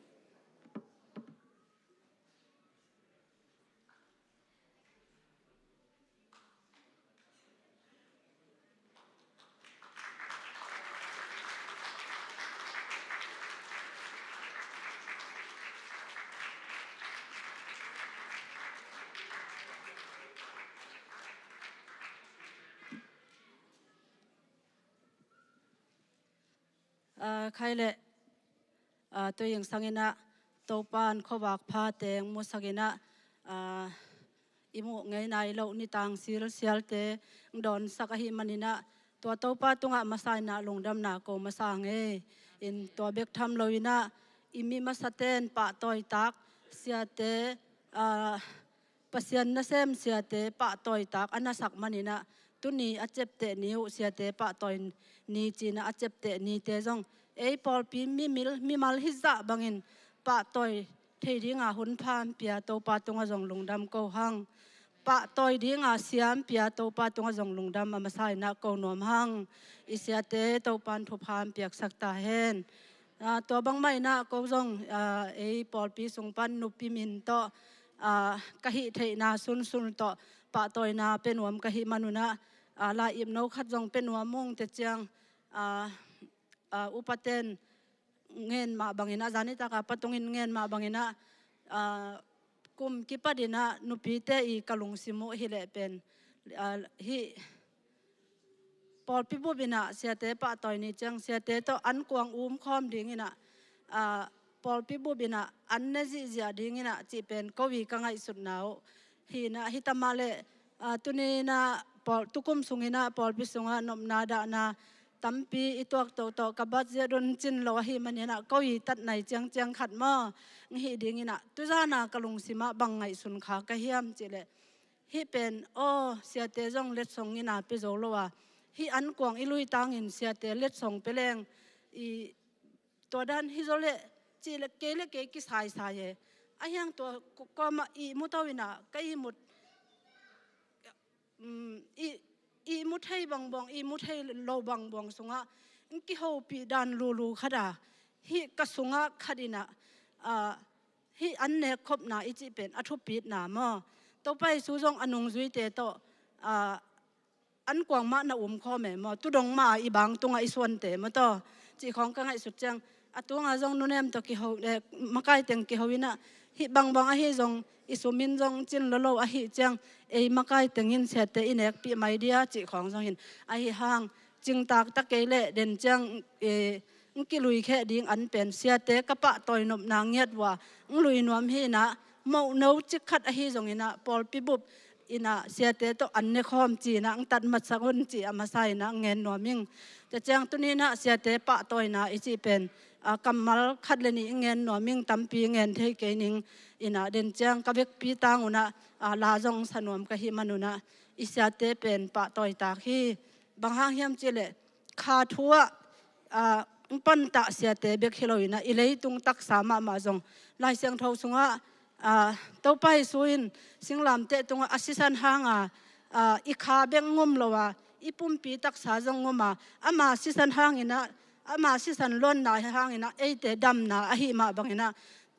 Ah, khai le, ah, tu zingsangin a, Topa'n khuavak pha teng musak in a, ah, i muh ngei nai loh nitang silsialte hong dawnsak ahih manin a, tua Topa tungah masa in a lungdamna ko masa ngei. In tua bek tham lo in a, i mi masate'n pahtawi tak siate, ah, Pasian nasem siate pahtawi tak a nasak manin a, tuni a ciapteh ni uh siate pahtawi ni ci-in a, a ciapteh nite zong ei pawlpi mimil, mimal hi zah bangin pahtawi thei ding a hun pha hong pia Topa tungah zong lungdam ko hang. Pahtawi ding a sia hong pia Topa tungah zong lungdam a masa in a ko nuam hang. I siate Topa'n thupha hong piaksak ta hen. Ah, tua bangmah in a ko zong, ah, ei pawlpi sung pan nupi min tawh, ah, ka hih theihna sunsun tawh pahtawina pia nuam ka hih man un a, ah, lai-ip no khat zong pia nuam ung, tua ciang, ah, ah, upate'n ngen mah bangin ah, zani taka patungin ngen mah bangin ah, ah, kum kipat in ah nupite i ka lungsim uh hi leh pen, ah, hih pawlpi bup in ah siate pahtawi ni ciang siate tawh an kuang um khawm ding in ah, ah, pawlpi bup in ah an ne zihziah ding in ah cih pen ko i ka ngaihsutna uh hi in ah, hi ta mah leh, ah, tuni in ah pawl, tukum sung in ah pawlpi sungah nopna dahna tampi i tuak toto ka bat ziat un cin lo ahih manin ah ko i tatna i ciangciang khat maw, hih ding in ah tuzan a ka lungsim ah bang ngaihsun kha ka hiam cih leh, hih pen aw siate zong letsong in a pia zo lo a, hih an kuang i lui tangin siate letsong pia leng i tua dan hi zaw leh cih leh kei le kei kisaisai e. A hiang tua ku-, kuamah ihmut au in ah ka ihmut, um, i, ihmu thei bangbuang, ihmu thei lo bangbuang sungah in kihopih dan lulu khat a, hih ka sungah khat in ah, ah, hih an nek khopna i cih pen a thupitna maw, Topa Jesu zong a nungzuite tawh, ah, an kuang mah na um khawm e maw, tudong mah i bang tungah i suante maw taw, cih khawng ka ngaihsut ciang, a tunga zong nunem tawh kiho, eh, makai teng kiho in ah, hih bangbang ahi zong i sum in zong cin lo lo ahih ciang, ei makai tengin siate i nekpih mai dia cih khawng zong hin, ahi hang cingtak ta kei leh den ciang, eh, in kilui kheh ding an pen siate ka pahtawi nopna ngiat uh a in lui nuam hi in ah, mohno cik khat ahi zong in ah pawlpi bup in ah siate tawh an ne khawm ci in ah in tat matsak un cih a masa in ah in ngen nuam ing. Tua ciang tuni in ah siate pahtawina i cih pen, ah, kammal khat le nih in ngen nuam ing, tampi ngen thei kei ning in ah, den ciang ka vekpi tang un ah, ah, la zong sa nuam ka hih man un ah i siate pen pahtawi tak hi. Bang hang hiam cih leh kha thu ah, ah, in pantah siate bek hi lo in ah i leitung taksa mahmah zong Lai Siangtho sungah, ah, Topa Jesu in singlamteh tungah a sisan hang a, ah, i kha bek in um lo a, i pumpi taksa zong in um a, ama sisan hang in ah, ama sisan lawnna hang in ah eite damna ahih mah bangin ah,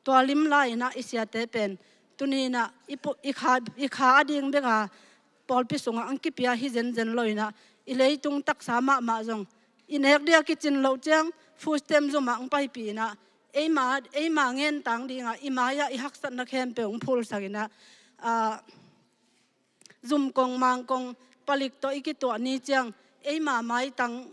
tua lim lai in ah i siate pen tuni in ah i pu-, i kha, i kha a ding bek a pawlpi sungah in kipia hi zenzen lo in ah, i leitung taksa mahmah zong i nek dia kicin loh ciang food stamp zum ah in paipih in ah, eima, eima ngen tang ding a i mai ah i haksatna khempeuh in phulsak in ah, ah, zum kong mang kong palik tawh i kituah ni ciang, eima maitang,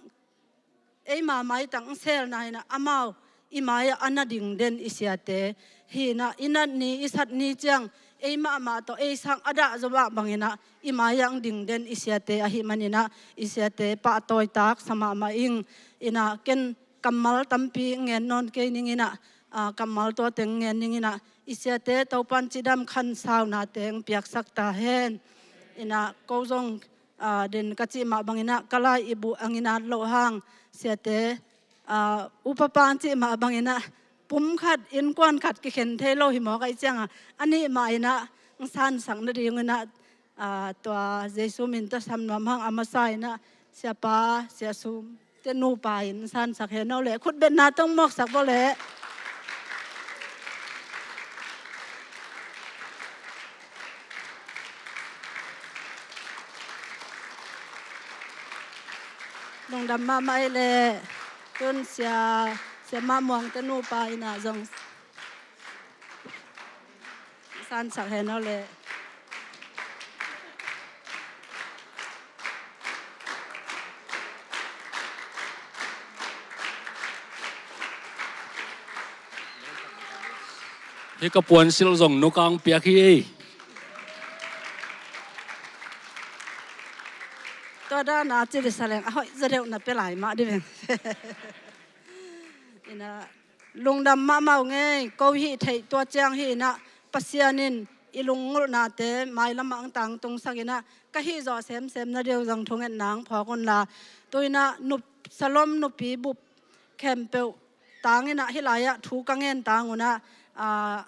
eima maitang in selna in ah amau i mai ah a na ding den i siate hi in ah, i nat ni i sat ni ciang ei mahmah tawh ei sang a dah zaw mah bangin ah i mai ah in ding den i siate ahih manin ah i siate pahtawi tak sa mahmah ing. In ah ken kammal tampi in ngen nawn kei ning in ah, ah, kammal tua teng in ngen ning in ah, i siate Topa in cidam khansauna teng in piaksak ta hen. In ah ko zong, ah, den ka cih mah bangin ah ka lai i buh a nginat loh hang siate, ah, upapa in cih mah bangin ah pum khat innkuan khat kikhen thei lo hi mawk ahih ciang a, a nih mah in ah in sansak nading in ah, ah, tua Jesu min tawh sam nuam hang, a masa in ah Siapa, Sia Sum te nupa in in sansak hen aw leh, khutbetna tawh in mawksak bawl leh. Lungdam mahmah ei leh. Tun Sia, Sia Mah Muang te nupa in ah zong sansak hen aw leh. Hih ka puansilh zong nukang piak hi ei. Tua dan a cili sa leng a hoih zaw deuh na pia lai mah dih veng. In ah lungdam mahmah ung ei, ko hih theih tua ciang hi in ah Pasian in i lungngulhnate mailam ah in tangtungsak in ah ka hih zawh semsem nading zong thungetna in phawk un la. Tu in ah nup-, Salom nupi bup khempeuh tang in ah hih lai ah thu ka ngen tang un ah, ah,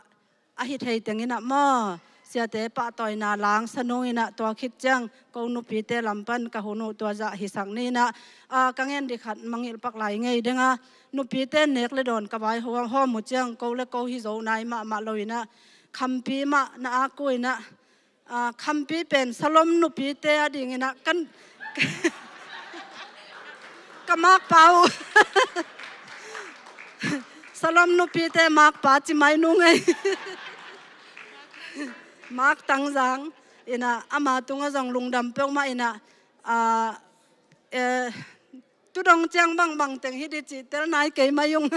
a hi thei teng in ah maw, siate pahtawina langsa nung in ah tua khit ciang ko nupite lam pan ka hun uh tua zah hisak ni in ah, ah, ka ngen ding khat mangngilh pak lai ngei ding a, nupite nek le dawn ka vaihawm uh ciang ko le ko hi zo nai mahmah lo in ah khampi mah na ak uh in ah, ah, khampi pen Salom nupite a ding in ah kan ka makpa uh. Thalom nupite Mark pa ci mai nung ei. Mark Tangzang. Ina ama tunga zong lungdam peuhmah ina, ah, eh, tudong ciang bangbang teng hi di cih tel nai kei mai ung.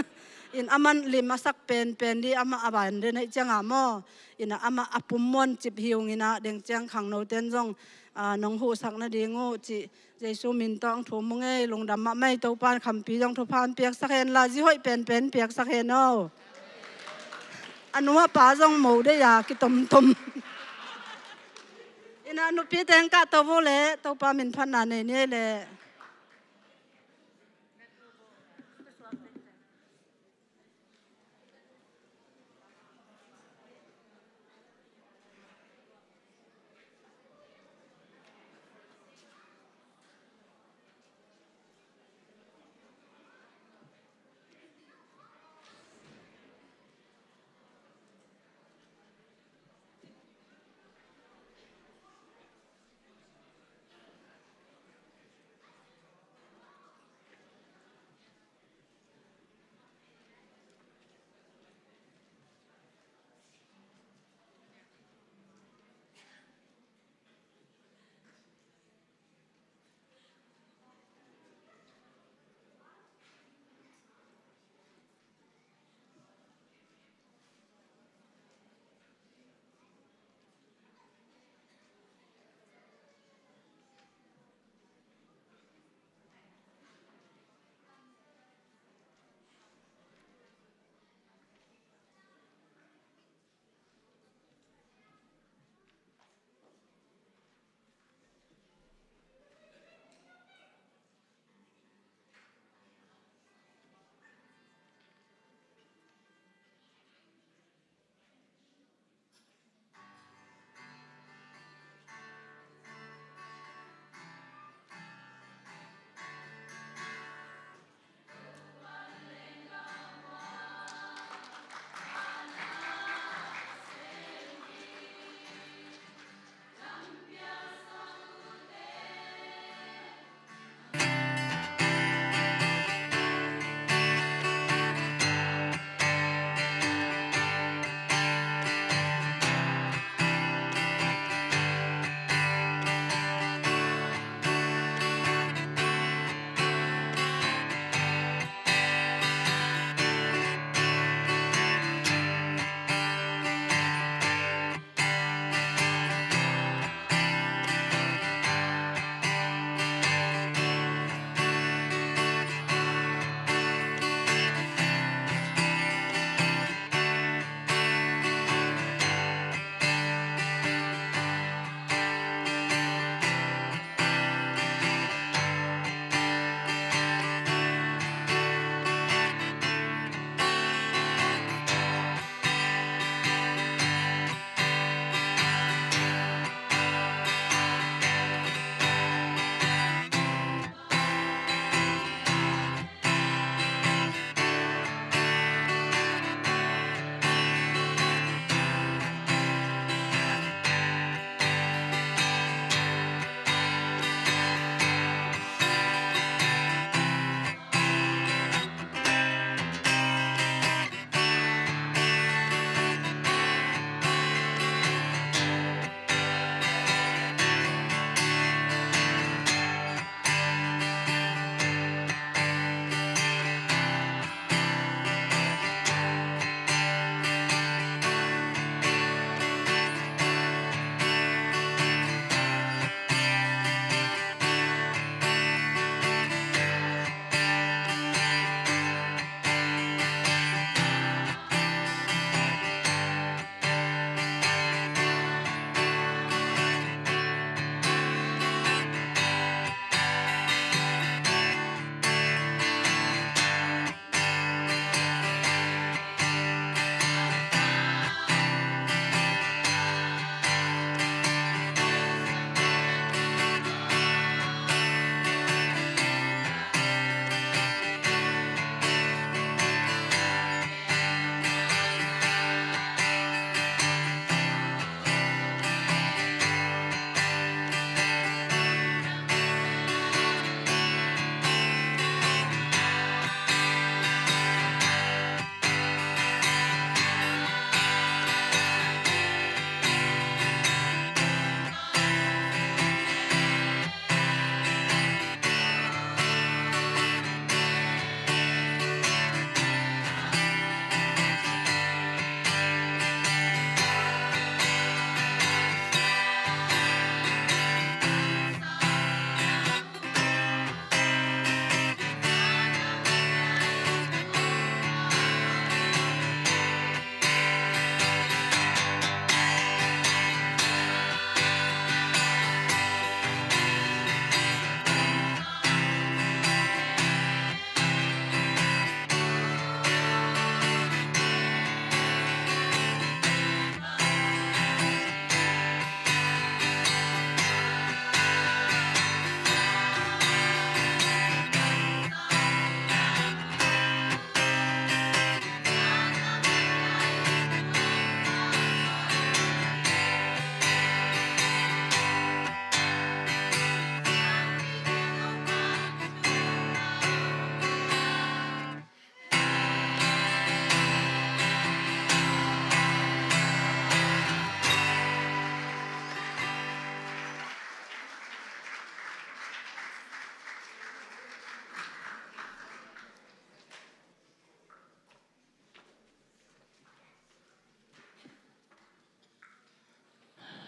In aman lim a sak penpen di amah a ban den aih cianga maw. Ina amah a pum muan cip hi ung ina deng ciang khangno ten zong, ah, nong huhsak nading uh cih Jesu min tawh thum ung ei. Lungdam mahmah ei. Topan khampi zong thupha piaksak hen la, zi hoih penpen piaksak hen aw. A nu a pa zong mo dei a kitomtom. Ina nupi teng kah to vo le Topa min phatna nei ni ei le.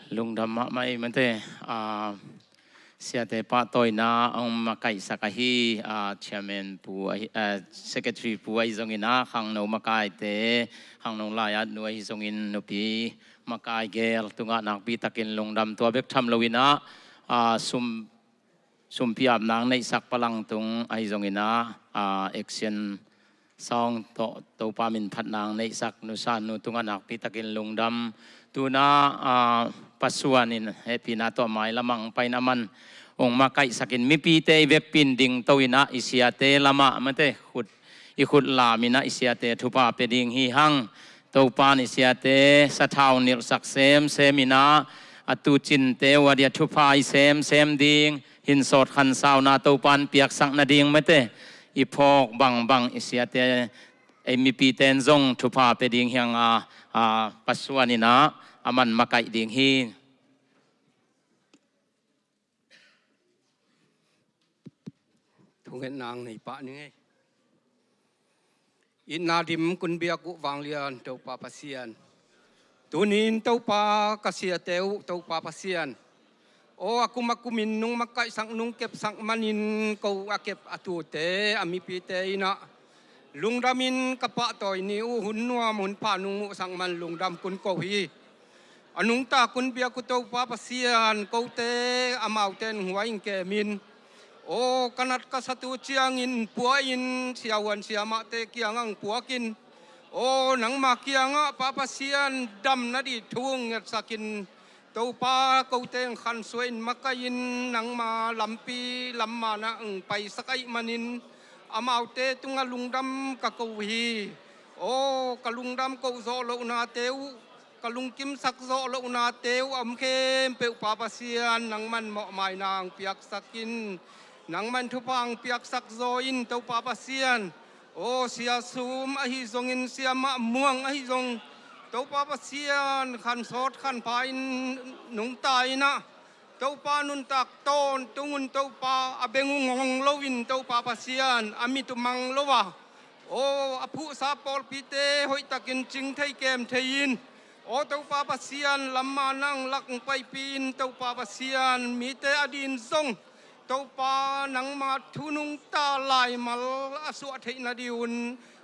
Lungdam mahmah ei mate, ah, siate pahtawina a hong makaihsak ahi, ah, chairman pu ahi, ah, secretary pu ahi zongin ah, khangno makaite, khangno lai-at nu ahi zongin nupi makai gel tungah nakpi takin lungdam, tua bek tham loin ah, ah, sum sumpi apna hong neihsak Palang tung ahi zongin ah, ah, action song tawh Topa min phatna hong neihsak Nusa nu tungah nakpi takin lungdam. Tu-in ah, ah, Pa Suan in hehpihna tawh mailam ah hong pai-in aman hong makaihsakin mipite i vekpi-in dingto-in ah i siate lamah mate khut, i khut lamin ah i siate thupha pia ding hi hang. Topa in i siate sathau nilhsak semsem in ah, a tuucinte uh a dia thupha i semsem ding, hinsawt khansauna Topa in piaksak nading mate, i phawk bangbang i siate, ei mipite in zong thupha pia ding hi hang a, a, Pa Suan in ah aman makaih ding hi. Thungetna hong nei pah ning ei. Itna dim kun biak uh vanglian Topa Pasian, tuni-in Topa ka siate uh Topa Pasian, aw, a kum a kumin nong makaihsak nong kepsak manin ko a kep a tuute a mipite in ah lungdamin ka pahtawi ni uh hun nuam hun pha nong muhsak man lungdam kun ko hi. A nungta kun biak uh Topa Pasian, kote amaute in huai in kemin, aw, ka nat ka sat uh ciangin pua-in siavuan siamahte kiangah hong puakin, aw, nangma kiangah Pa Pasian damna ding thu hong ngetsakin, Topa kote hong khansuah in makaih in nangma lampi lamman ah hong paisak ahih manin amaute tungah lungdam ka ko hi. Aw, ka lungdam koh zawh lohnate uh, ka lungkimsak zawh lohnate uh a om khempeuh Pa Pasian, nangman mawhmaina hong piaksak in, nangman thupha hong piaksak zaw in Topa Pasian. Aw, Sia Sum ahi zongin Sia Mah Muang ahi zong, Topa Pasian, khansawt khanpha in nungta in ah, Topa nuntak tawntung un Topa, a beng uh ngong loin Topa Pasian, a mit uh mang lo a, aw, a phuhsa pawlpite hoihtakin cing thei kem thei in, aw, Topa Pasian, lamman ah hong lak hong paipih in Topa Pasian, mite adingin zong Topa nangma thu nungta laimal a suah theih nading un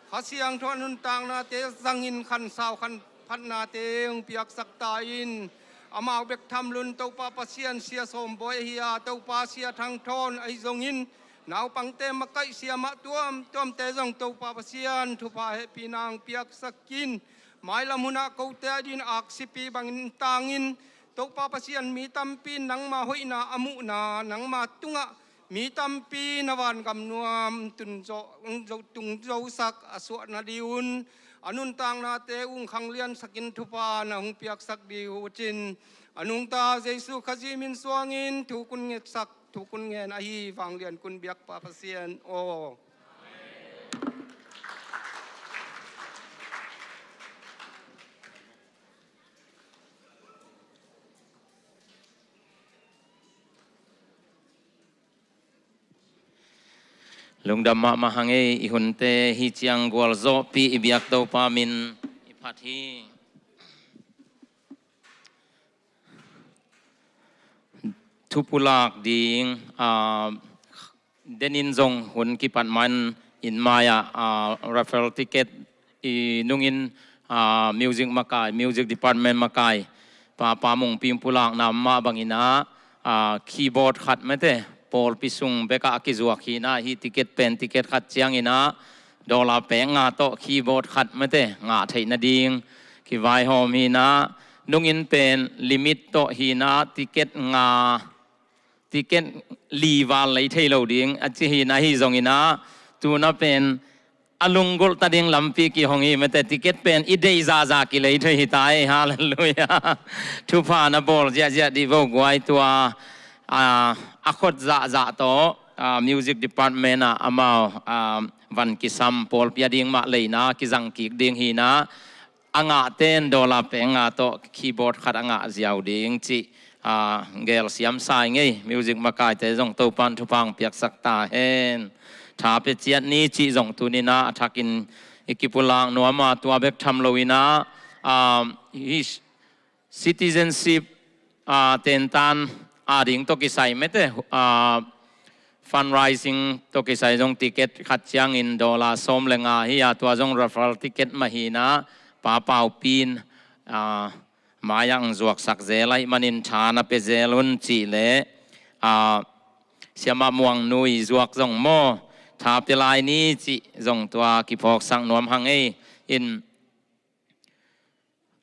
Kha Siangtho a nuntaknate zangin khansau khanphatnate hong piaksak ta in. Amau bek tham loin Topa Pasian, Sia Sawm Bawi ahi a, Topa Sia Thang Thawn ahi zongin, naupangte makaih siamah tuamtuamte zong Topa Pasian, thupha hehpihna hong piaksak in. Mailam hun ah kote adingin aksipi bangin tangin, Topa Pasian, mi tampi in nangma hoihna a muhna, nangma tungah mi tampi na vangam nuam tun zo, zo, tung zosak a suah nading un, a nuntaknate uh hong khangliansakin thupha na hong piaksak ding uh cin, a nungta Jesu Khazih min suangin thu kun ngetsak, thu kun ngen ahi vanglian kun biak Pa Pasian aw. Lungdam mahmah hang ei, i hunte hi ciang gualzawhpih i biak Topa min i phat hi. Thupulak ding, ah, denin zong hun kipat man in mai-ah, ah, raffle ticket i nungin, ah, music makai, music department makai, Papa Mungpi pulakna mah bangin ah, ah, keyboard khat mate, pawlpi sung bekah a kizuak hi-in ah, hih ticket pen ticket khat ciangin ah, dollar pek nga tawh keyboard khat mate, ngah theih nading kivaihawm hi-in ah, nungin pen limit tawh hi-in ah, ticket nga, ticket li val lei thei lo ding a ci hi-in ah, ahi zongin ah, tu-in ah pen a lunggulh ta ding lampi kihong hi mate, ticket pen i deih zahzah kilei thei hi ta ei, halleluiah. Thupha na bawl ziahziah dih vo guai, tua, ah, a khot zahzah tawh, ah, music department ah amau, ah, van kisam, pawlpi ading mah leina kizang kik ding hi-in ah, a ngahte in dollar pek nga tawh keyboard khat a ngah ziau ding cih, ah, gelsiam sa ing ei. Music makaite zong Topa'n thupha hong piaksak ta hen. Tha pia ciat ni cih zong tuni-in ah a thakin i kipulak nuam a, tua bek tham loin ah, ah, hih citizenship a, tentan a ding tawh kisai mete, a, fundraising tawh kisai zong ticket khat ciangin dollar sawm le nga hi a, tua zong raffle ticket mah hi a, Pa Pau Pin, a, mai-ah ang zuaksak zel ahih manin tha na pia zel un cih leh, a, Siamah Muang Nui zuak zong maw, tha pia lai ni cih zong tua kiphawksak nuam hang ei. In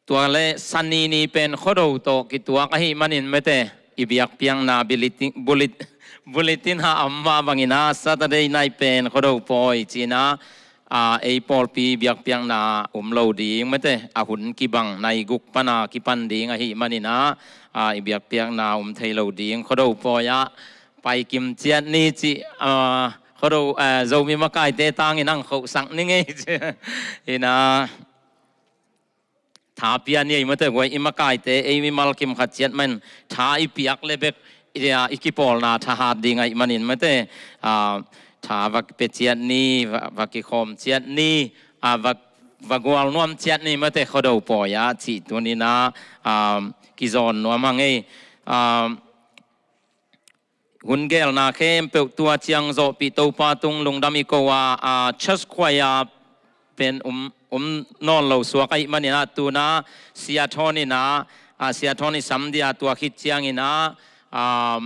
tua le Sani ni pen Khuado tawh kituak ahih manin mete, i biakpiakna bulletin, bullet-, bulletin ah a om mah bangin a, Saturday night pen Khuado pawi ci-in a, a, ei pawlpi biakpiakna om lo ding mete, a hun kibang nai guk pan a kipan ding ahih manin a, a, i biakpiakna om thei lo ding Khuado pawi ah pai kim ciat ni cih, a, Khuado, a, Zomi makaite tangin ang khohsak ning ei ci-in a, tha pia ni ei mate guai, i makaite ei mimal kim khat ciat man tha i piak le bek, i, a, i kipawlna thahat ding ahih manin mate, a, tha va pia ciat ni, va, va kikhawm ciat ni, a, va, va gual nuam ciat ni mate Khuado pawi ah cih tuni-in a, a, kizawn nuam hang ei. A, hun gelna khempeuh tua ciang zawhpih Topa tung lungdam i ko a, a, church choir pen um, um nawn lo suak ahih manin a, tu-in a Sia Thawn in a, a, Sia Thawn i sam dia tua khit ciangin a, a,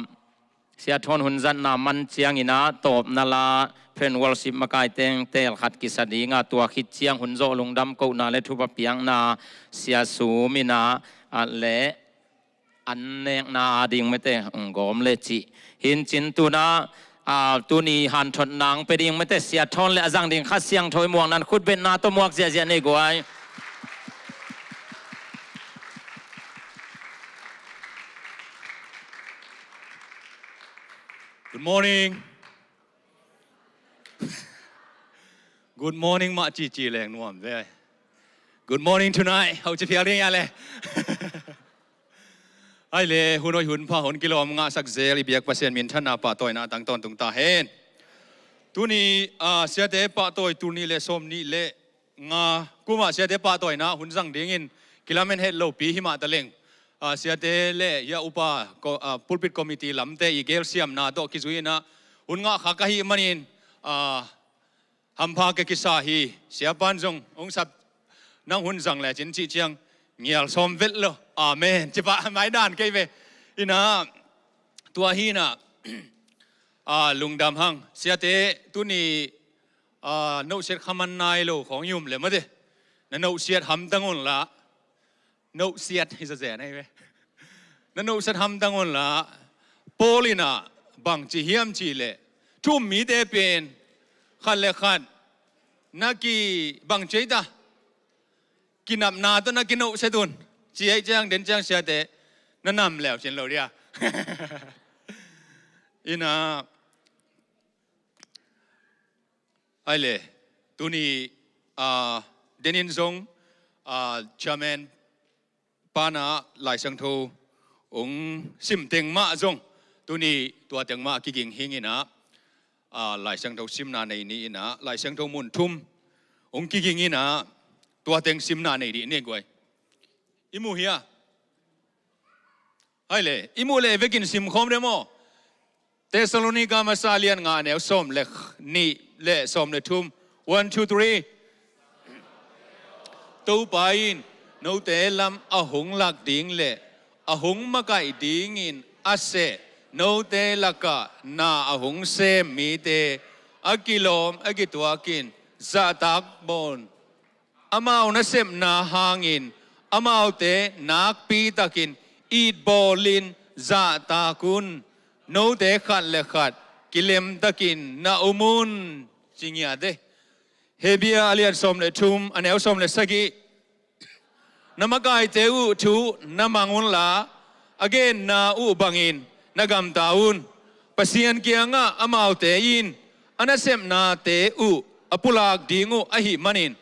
Sia Thawn hun zatna man ciangin a tawpna la praise and worship makai teng teel khat kisa ding a, tua khit ciang hun zawh lungdam kohna le thupha piakna Sia Sum in a, a, le an nekna a ding mete, ung gawm le cih. Hi in cin tu-in a, a, tuni hanthotna ang pia ding mete, Sia Thawn le a zang ding Kha Siangtho i muakna in khutbetna tawh muak ziahziah ni ei guai. Good morning. Good morning mah cici leng nuam ve. Good morning tonight. Hau ci phial ding a le. Ai le, hun hoih hun pha hong kilawm ngahsak zel i biak Pasian minthanna pahtawina tang tawntung ta hen. Tuni, a, siate pahtawi tul nih le sawm nih le nga kum ah siate pahtawina hun zang dingin kilamen het lopi hi mah ta leng, a, siate le hia upa ko-, a, pulpit committee lamte i gelsiamna tawh kizui-in a hun ngah khak ahih manin, a, hampha ka kisa hi. Siapa'n zong hong sap, nang hun zang le cin cih ciang ngial sawm vet lo. Amen. Ci pah mai dan kei ve. In a, tua hi in a, a, lungdam hang. Siate tuni, a, nohsiat kha man nai lo khawng i om le mate, na nohsiat hamtang un la. Nohsiat hi zazen ahi ve. Na nohsiat hamtang un la. Paul in a bang ci hiam cih leh, thu um mite pen khat le khat na kibang ci ei ta, kinapna tawh na kinohsiat un, ci ahih ciang den ciang siate na nam leu cin lo dia. In a, ai le, tuni, a, den in zong, a, chairman pa'n a Lai Siangtho hong sim teng mah zong, tuni tua teng mah kiging hing in a, a, Lai Siangtho simna nei ni in a, Lai Siangtho mun thum hong kiging in a, tua teng simna nei dih ni ei guai. I mu hia? Ai le, i muh leh vekin sim khawm de maw. Thessalonica masa lian nga a neu sawm le nih le sawm le thum. One, two, three. Topa in note lam a hong lak ding le a hong makaih dingin a seh, note lakah na a hong sem mite a kilawm a kituakin zahtak bawl un. Amau nasepna hangin amaute nakpitakin itbawlin zahtak un. Note khat le khat kilemtakin na um un, ci ngiat e. Hebru a lian sawm le thum, a neu sawm le sagih. Na makaite uh thu na mang unla, a genna uh bangin na gamta un. Pasian kiangah amaute in a nasepnate uh a pulak ding uh ahih manin,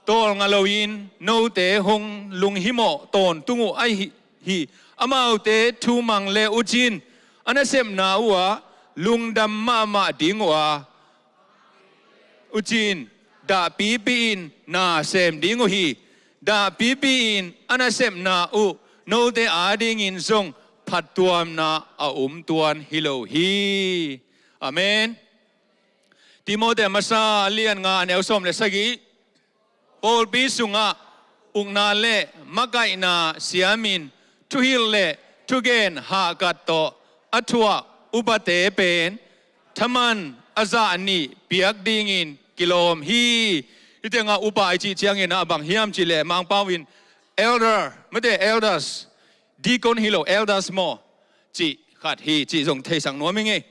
tawlnga loin note hong lunghimawh tawntung uh ahi hi. Amaute thu mang le uh cin a nasepna uhah lungdam mahmah ding uh a, uh cin dahpipi-in na sem ding uh hi. Dahpipi-in a nasepna uh note adingin zong phattuamna a um tuan hi lo hi. Amen. Timoti masa lian nga a neu sawm le sagih. Pawlpi sungah ukna le makaihna siamin thuhilh le thugen hahkat tawh a thuah upate pen thaman a zah nih piak dingin kilawm hi. Hih tengah upa i cih ciangin a bang hiam cih leh Mangpau in elder, mate, elders, deacon hi lo, elders maw, cih khat hi cih zong theisak nuam ing ei.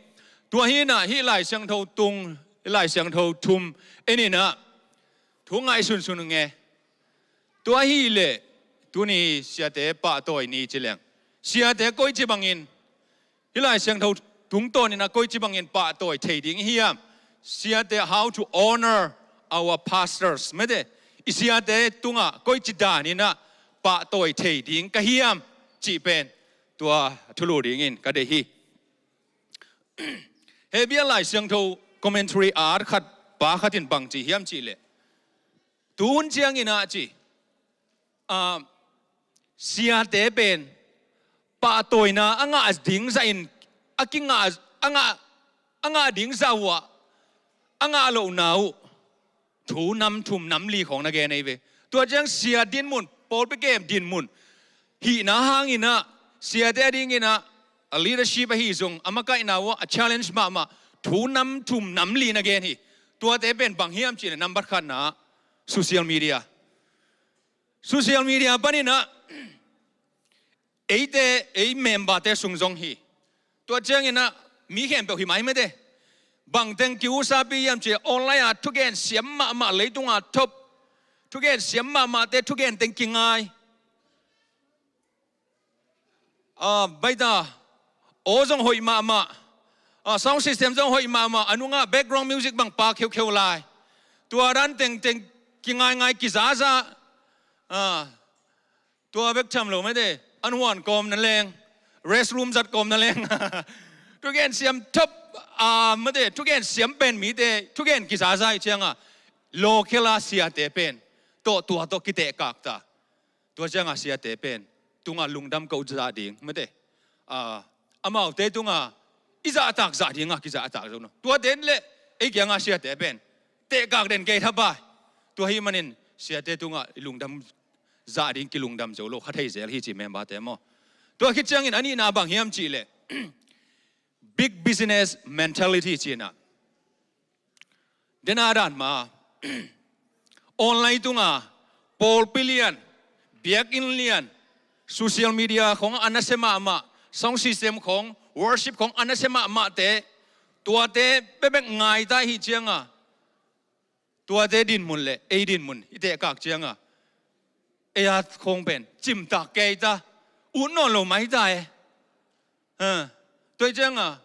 Tua hi inah hih Lai Siangtho tung, Lai Siangtho thum en inah thu ngaihsun sun ung e. Tua hi leh tuni siate pahtawi ni ci leng, siate koici bangin hih Lai Siangtho tungtawn inah koici bangin pahtawi thei ding hiam? Siate, how to honor our pastors, mate. I siate tungah koici dan inah pahtawi thei ding ka hiam cih pen tua thulu dingin ka deih hi. Hebrew Lai Siangtho commentary a at khat pa khat in bang ci hiam cih leh, tu hun ciangin ah ci, ah, siate pen pahtawina a ngah ding zahin a kingah, a ngah, a ngah ding zah uh ah a ngah lohna uh thu nam thum nam li khawng na gen ei ve. Tua ciang sia dinmun, pawlpi kem dinmun hihna hang inah siate a ding inah a leadership ahi zong a makaihna uh ah a challenge mahmah thu nam thum nam li na gen hi. Tuate pen bang hiam cih leh nambat khatna ah social media. Social media pan inah eite, ei memberte sung zong hi. Tua ciang inah mi khempeuh hi mai, mate. Bang teng ki-usapi hiam cih leh online ah thugen siam mahmah, leitung a top thugen siam mahmahte thugen teng kingai. Ah, baita, aw zong hoih mahmah, ah, sound system zong hoih mahmah, a nungah background music bang pa kheukheu lai. Tua dan tengteng kingaingai, kizaza. Ah, tua bek tham lo, mate, an huan kawm na leng, restroom zat kawm na leng thugen siam top, ah, mate, thugen siam pen mite thugen kizaza ih ciangah local a siate pen tawh tua tawh kitehkak ta. Tua ciangah siate pen tungah lungdam ko zah ding, mate. Ah, amaute tungah i zahtak zah dingah kizahtak zo lo. Tuate in leh ei kiangah siate pen tehkak den kei thapai. Tua ahih manin siate tungah i lungdam zah ding kilungdam zo lo kha thei zel hi ci, memberte maw. Tua khit ciangin a nihna bang hiam cih leh big business mentality ci inah. Dena dan ma online tunga pawlpi lian, biakinn lian, social media khong a nasia mahmah, sound system khong, worship khong a nasia mahmahte, tuate bekbek ngaita hi cianga, tuate dinmun le ei dinmun i tehkak cianga, ei a khong pen cimtak keita, ut nawn lo maita e. Ha, tua hi cianga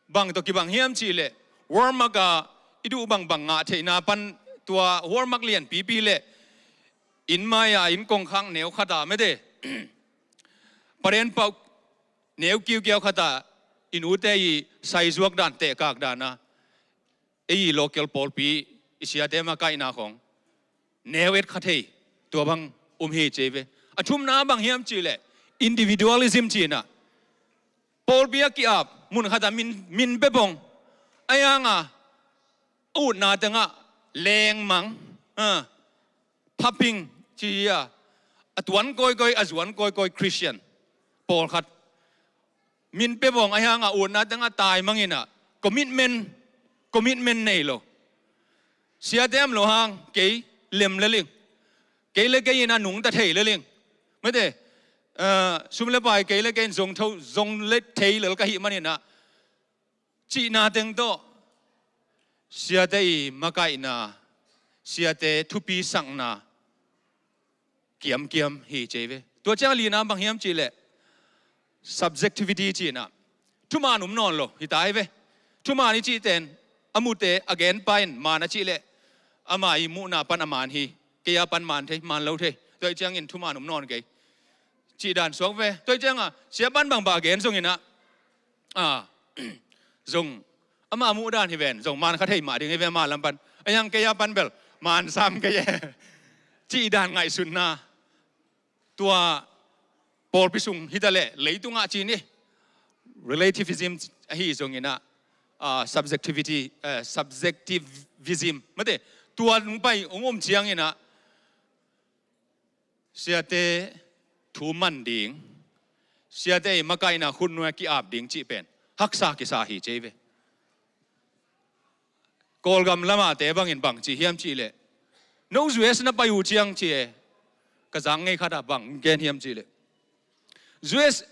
bang tawh kibang hiam cihleh, warmak a i duh bangbang ngah theihna pan, tua warmak lianpipi le inn mai-a inn kongkhak neu khata mete, paren pauh neu kiukiau khata i nute i saizuak dan, tehkak dana ei i local pawlpi i siate makaihna khong neu et kha thei, tua bang um hi ci ve. A thumna bang hiam cihleh individualism cihna. Pawlpi a ki-ap mun khata min, min pia bong, a yanga a utna tengah lengmang, ha, phaphing ci hi a, a tuan kawikawi, a zuan kawikawi Christian pawlkhat min pia bawng a hianga utna tengah taimang inah commitment, commitment nei lo. Siate am lo hang kei lem le ling, kei le kei inah nungta thei le ling, mete, eh, sum le pai kei le kei in zong tho, zong le thei lel ka hih man inah cihna teng tawh siate i makaihna, siate thupi sakna kiamkiam hi ci ve. Tua ciang a lina bang hiam cihleh subjectivity cihna. Thuman um nawn lo hi ta hi ve. Thuman i cihten a mute a genpa in man a cihleh ama i muhna pan a man hi, kei a pan man thei, man lo thei. Tua hi ciangin thuman um nawn kei cih dan suak ve. Tua hi cianga sia pan bangbang a gen zong inah, a, zong ama muh dan hi ven, zong man kha thei mah ding hi ve, ama lam pan. A hiang kei a pan bel man sam kei e cih dan ngaihsutna. Tua Pawlpi sung hi ta leh leitungah ci ni, relativism ahi zongin ah, ah, subjectivity, eh, subjectivism, mate, tua nung pai ung om ciangin ah siate thu man ding, siate i makaihna khutnuai ki-ap ding cih pen haksa kisa hi ci ei ve. Kawlgam lamate bangin bang ci hiam cih leh, no U S na pai uh ciang ci e, ka zang ngei khat ah bang gen hiam cih leh, U S,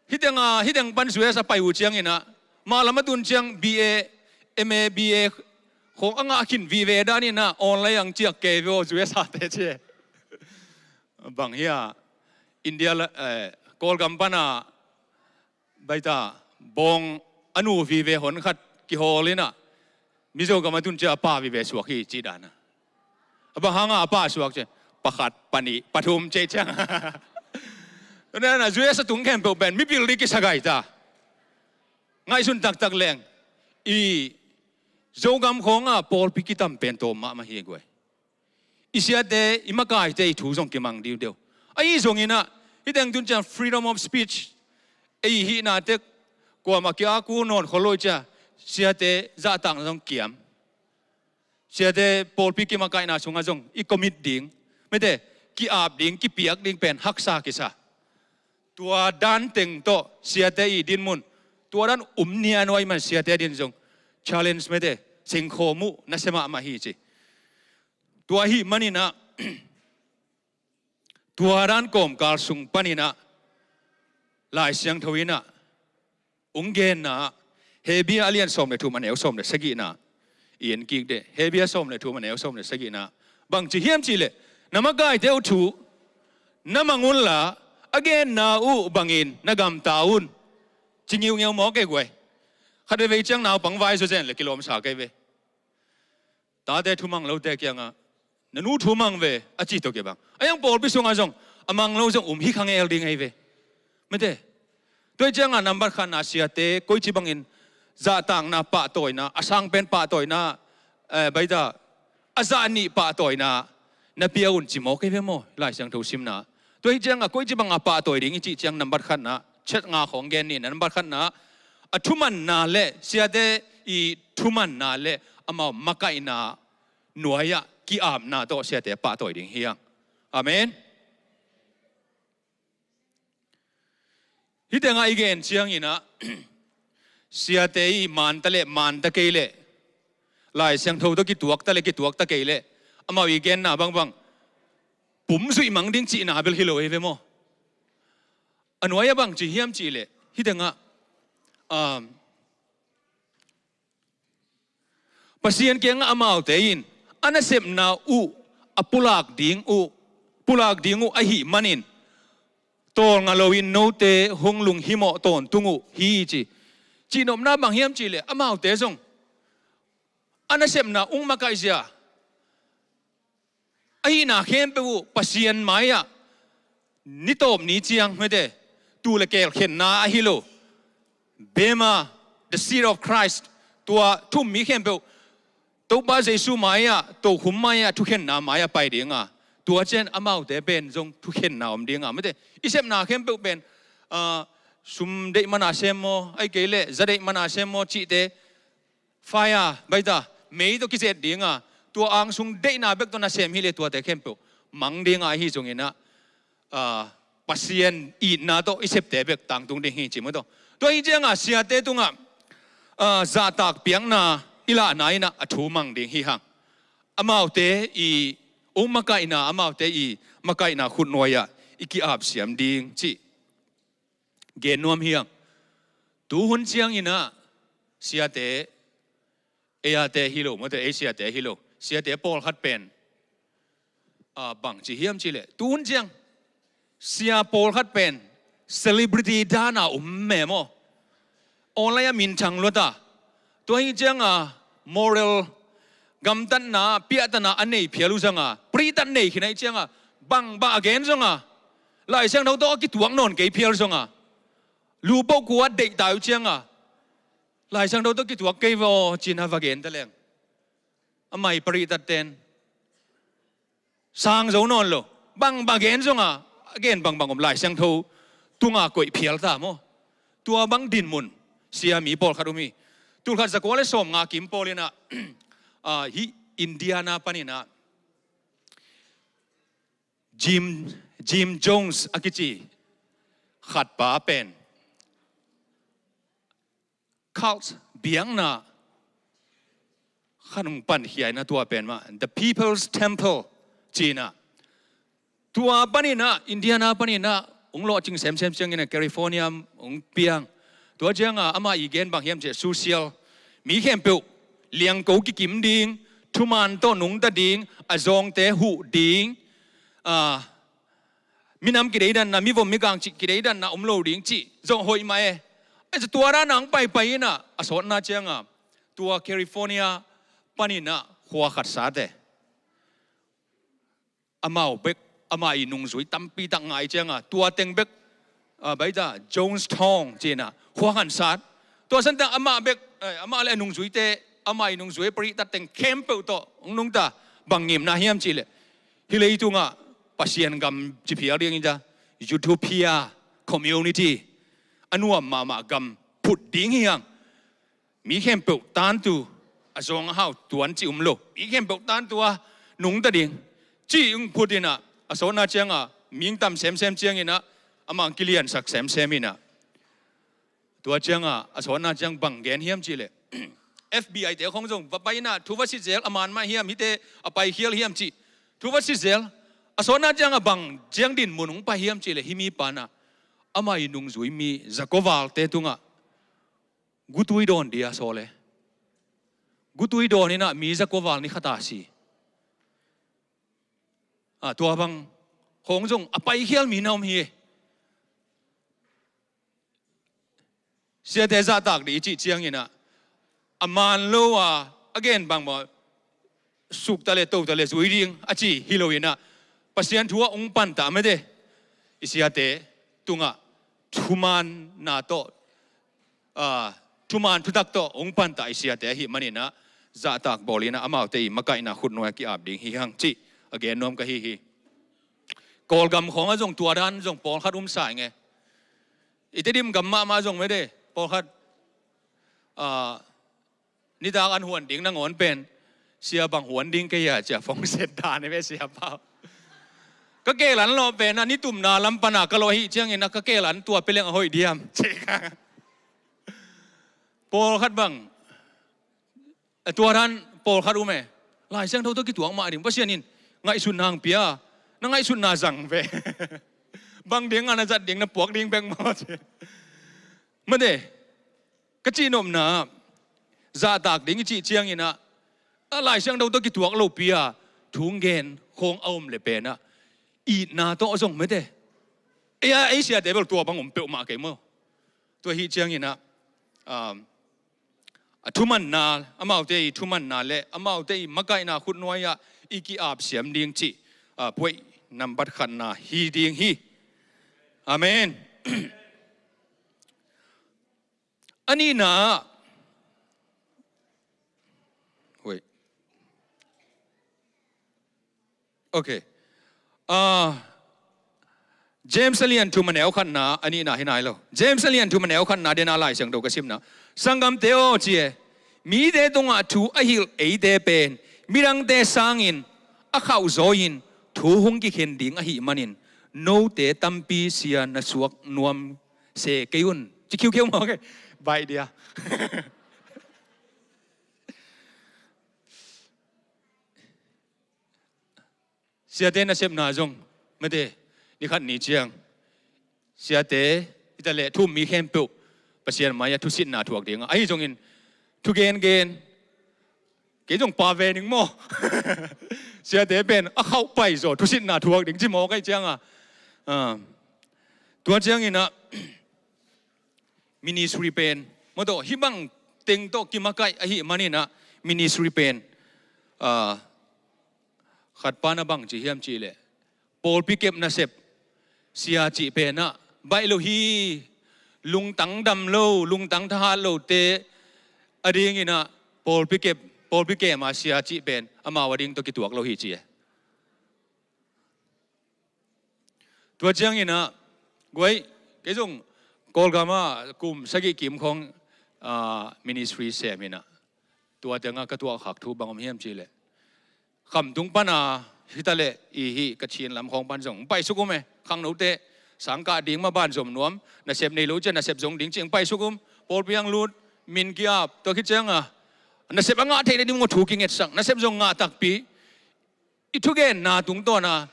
hih teng a, hih teng pan U S a pai uh ciangin ah, mah lam a tun ciang B A, M A, B A khong a ngah khin vive danin ah online ang ciak kei ve aw U S a te ci e. Bang hia, India la, eh, Kawlgam pan a baita bawng a nu vive hon khat kihawl in ah, Mizo gam a tun ciang a pa vive suak hi ci dan a. A bang hang a a pa suak ci, pakhat, panih, pathum ci ciang. Tua dan a U S a tung khempeuh pen mipil ding kisa gai ta. Ngaihsun taktak leng, i Zogam khawng a pawlpi kitam pen tawm mahmah hi guai. I siate, i makaite i thu zong kimang diudeu. Ahi zongin ah, hih teng tun ciang freedom of speech ei hihna tek, kuamah kia ku nawn khol lo i cia, siate zahtakna zong kiam. Siate pawlpi kimakaihna sungah zong i commit ding, mate, ki-ap ding, kipiak ding pen haksa kisa. Tua dan teng tawh siate i dinmun, tua dan um nia nuai man siate din zong challenge, mate, sengkhawm uh nasia mahmah hi ci. Tua ahih manin ah, tua dan kawmkal sung panin ah, Lai Siangtho in ah ung genna ah, Hebru a lian sawm le thum a neu sawm le sagihna i en kik deh. Hebru a sawm le thum a neu sawm le sagihna, bang ci hiam cih leh, na makaite uh thu na mang unla, a genna uh bangin na gamta un, ci ngiungeu maw kei guai. Khat veivei ciang naupang vai zawzen le kilawmsa kei ve. Tate thu mang lote kiangah, na nu thu mang ve, a ci tawh kibang. A hiang pawlpi sungah zong a mang lo zong um hi kha ngel ding ahi ve, mate. Tua hi ciangah nambat khatna siate koici bangin zahtakna pahtawina, a sangpen pahtawina, eh, baita, a zah nih pahtawina na pia un ci maw kei ve maw, Lai Siangtho simna. Tua hi ciangah koici bangah pahtawi ding i cih ciang nambat khatna, chet nga khawng gen ni, nambat khatna, a thumanna le siate i thumanna le amau makaihna nuai-ah ki-apna tawh siate pahtawi ding hi hang. Amen. Hih tengah i gen ciangin ah, siate i manta le manta kei leh, Lai Siangtho tawh kituakta le kituakta kei leh, amau i genna bangbang pumzuih mang ding cihna bel hi lo hi ve maw. A nuai-ah bang ci hiam cih leh, hih tengah, um, Pasian kiangah amaute in a nasepna uh a pulak ding uh, pulak ding uh ahih manin, tawlnga loin note hong lunghimawh tawntung uh hi ci. Cihnopna bang hiam cih leh, amaute zong a nasepna ung makaihzia ahihna khempeuh uh Pasian mai-ah ni tawp ni ciang, mate, tuu le keel khenna ahi lo, bema, the seed of Christ, tua thu-um mi khempeuh Topa Jesu mai-ah, tokhom mai-ah, thukhenna mai-ah pai dinga, tua ciang amaute pen zong thukhenna om dinga, mate, i sepna khempeuh pen, ah, sum deih mana sem maw, ahih kei leh za deih mana sem maw cihte, fire, baita, mei tawh kizet dinga, tua angsung deihna bek tawh nasem hi leh tuate khempeuh mang dinga, ahi zongin ah, ah, Pasian itna tawh i septe bek tangtung ding hi ci maw tawh. Tua hi ciangah siate tungah, ah, zahtak piakna i lahna in ah a thu mang ding hi hang. Amaute i ung makaihna, amaute i makaihna khutnuai-ah i ki-ap siam ding cih gen nuam hi hang. Tuhun ciangin ah siate, ei ate hi lo, mate, ei siate hi lo, siate pawlkhat pen, ah, bang ci hiam cih leh, tuhun ciang sia pawlkhat pen celebrity dana um meh maw. Online-ah minthang luat a, tua hi ciangah moral gamtatna, piahtana a nei phial uh zanga, paritat nei khin ahih ciangah, bangbang a gen zonga, Lai Siangtho tawh a kituak nawn kei phial zonga, lu poh kua deihta uh ciangah, Lai Siangtho tawh kituak kei ve aw ci-in a va gen ta leng, a mai paritat ten sang zo nawn lo. Bangbang gen zonga, a gen bangbang om, Lai Siangtho tungah koih phial ta maw? Tua bang dinmun sia mi pawlkhat um hi. Tulkhat zakua le sawmnga kim pawl inah, ah, hih Indiana paninah Jim, Jim Jones a kici khatpa pen cult biakna khat hong pankhia inah, tua pen mah The People's Temple ci-inah, tua paninah, Indiana paninah hong lawhcing semsem cianginah California hong piang. Tua ciangah amah i gen bang hiam cih leh social, mi khempeuh liangko kikim ding, thuman tawh nungta ding, a zawngte huh ding, ah, minam kideidanna, mivom migang cih kideidanna om lo ding cih zong hoih mah e. Ahi zong tua dan nang paipai inah a sawtna ciangah tua California paninah khua khat sate, amau bek, amah i nungzui tampi tak ngai ciangah tua teng bek, ah, baita Jonestown ci-inah khua khat sat. Tua santak amah bek, eh, amah le a nungzuite, amah i nungzui a parihtat teng khempeuh tawh hong nungta. Bang ngimna hiam cih leh hih leitungah Pasian gam ci phial ding hi ta, Utopia Community, a nuam mahmah gam phut ding hi hang. Mi khempeuh tantu, a zawng a hau tuan cih um lo, mi khempeuh tantu a nungta ding cih hong phut inah, a sawtna ciangah mihing tam semsem cianginah amah hong kiliansak semsem inah. Tua ciangah a sawtna ciang bang gen hiam cih leh F B I te khong zong va pai inah thu va sit zel, a man mah hiam, hihte a paikhial hiam cih thu va sit zel. A sawtna ciangah bang ciang dinmun hong pai hiam cih leh hih mipa inah amah i nungzui mi zakovalte tungah gutui dawn dia sawl e. Gutui dawn inah mi zakoval ni khat a si. Ah, tua bang khong zong a paikhial mi na om hi. Siate zahtak dih i cih cianginah a man lo a, a gen bang maw, sukta le tota le zui ding a ci hi lo inah, Pasian thu ah hong pantah mete, i siate tungah thumanna tawh, ah, thuman thutak tawh hong pantah i siate ahih maninah zahtak bawl inah amaute i makaihna khutnuai a ki-ap ding hi hang cih a gen nuam ka hi hi. Kawlgam khawngah zong tua dan zong pawlkhat um sa ing e. I Tedim gam mahmah zong mete pawlkhat, ah, nitak an huan ding nangawn pen, sia bang huan ding kei a cia fongset dan e ve sia pau. Ka kelan lawh pen a nitumna lam pana ka lawh ahih ciangin a ka kelan tua pia leng a hoih diam. Pawlkhat bang, a tua dan pawlkhat um e. Lai Siangtho tawh kituak mah ding Pasian in ngaihsutna hong pia, na ngaihsutna zang ve. Bang ding a na zat ding na puak ding bek maw ci. Mate, ka cihnopna zahtak ding i cih cianginah a Lai Siangtho tawh kituak lopi a thu gen khawng a om le penah itna tawh zong mate. Ei a, ei siate bel tua bang om peuhmah kei maw. Tua hih cianginah, um, a thumanna, amaute i thumanna le amaute i makaihna khutnuai ah i ki-ap siam ding cih, ah, puaih nambat khatna hi ding hi. Amen. A nihna, wait. Okay. Ah, James a lian thum a neu khatna, a nihna hi nai lo. James a lian thum a neu khatna dena Lai Siangtho ka simna. Sanggamte aw ci e, mite tungah thu a hilh eite pen midangte sangin a khauhzaw in thu hong kikhen ding ahih manin note tampi sia na suak nuam se kei un. Ci khiukhiau mawk e. Baih dia. Siate nasepna zong mate, ni khat ni ciang siate hita le thu um mi khempeuh Pasian mai-ah thusitna thuak dingah, ahi zongin thugengen kei zong pa ve ning maw. Siate pen a khauh pai zaw thusitna thuak ding ci mawk ahi cianga, ah, tua cianginah ministry pen maw tawh hih bang teng tawh kimakaih ahih maninah ministry pen, ah, khatpa na bang ci hiam cihleh pawlpi kep nasep sia cih penah baih lo hi. Lungtang dam lo, lungtang thahat lote a dinginah pawlpi kep, pawlpi kema sia cih pen amau a ding tawh kituak lo hi ci e. Tua cianginah guai, Kei zong Kawlgam ah kum sagih kim khawng, ah, ministry sem hi-in ah, tua teng ah ka tuahkhak thu bang om hiam cih leh, khamtung pan a hi ta leh, i hih Kachin lam khawng pan zong hong paisuk um e. Khangnote sang kah ding mah ban zom nuam, nasep nei lo ciang nasep zong ding ci-in hong paisuk um. Pawlpi hong lut, min ki-ap, tua khit ciang a nasep a ngah theih nading maw thu kingetsak, nasep zong ngah takpi. I thugenna tungtawn a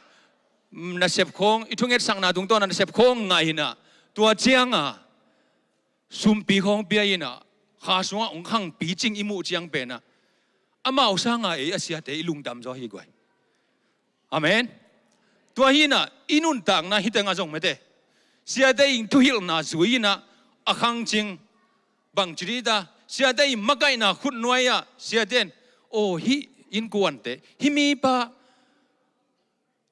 nasep khawng, i thungetsakna tungtawn a nasep khawng ngah hi-in ah, tua ciang a sumpi khawng pia hi-in ah, kha sungah hong khang picing i muh ciang pen ah, amau sang a ei a siate i lungdam zaw hi guai. Amen. Tua hi-in ah i nuntakna hih teng ah zong mate, siate in thuhilhna zui-in ah a khangcing. Bangci dih ta, siate in makaihna khutnuai ah siate in, aw, hih innkuante, hih mipa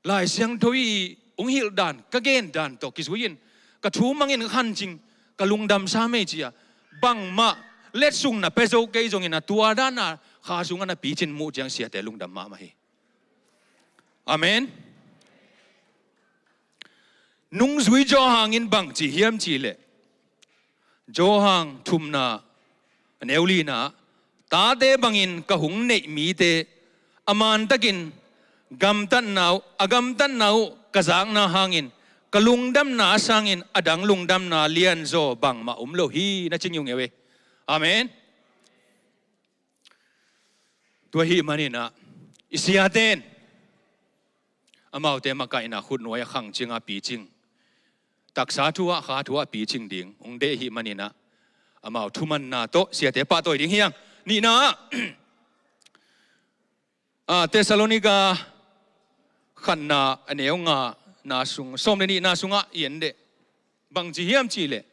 Lai Siangtho i hong hilh dan, ka gen dan tawh kizui-in ka thu mangin ka khangcing, ka lungdam sam ei ci-a bangmah letsong na pia zo kei zongin ah, tua dan a kha sungah na picin muh ciang siate lungdam mahmah hi. Amen. Nungzui Johan in bangci hiam cih leh, Johan thumna, a neu lina, tate bangin ka hong neih mite a mantakin gamtatna uh, a gamtatna uh ka zakna hangin, ka lungdamna sangin a dang lungdamna lianzaw bangmah om lo hi, na ci ngiungeu e. Amen. Tua ahih manin ah i siate in amaute makaihna khutnuai a khangcing a picing, taksa thu ah, kha thu ah picing ding hong deih ahih manin ah, amau thumanna tawh siate pahtawi ding hi hang. Nihna ah, ah, Thessalonika khatna, a neu ngana sung, sawm le nihna sungah i en deh. Bangci hiam cih leh,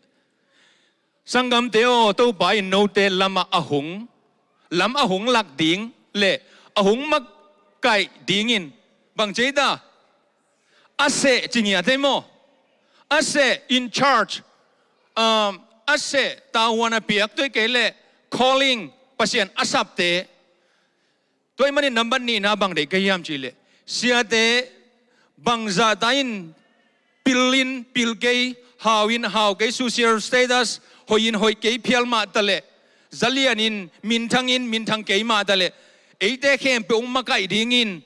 sanggamte aw, Topa in note lamah a hong, lam a hong lak ding le a hong makaih dingin, bangci ta, a seh ci ngiat ei maw, a seh, in charge, um, a seh, tavuan a piak, tua kei leh calling, Pasian a sapte. Tua ahih manin nambat nihna bang deih ka hiam cih leh, siate bangzah ta in pil in pil kei, hau in hau kei, social status hoih in hoih kei phial mah ta leh, zalian in minthang in minthang kei mah ta leh, eite khempeuh hong makaih dingin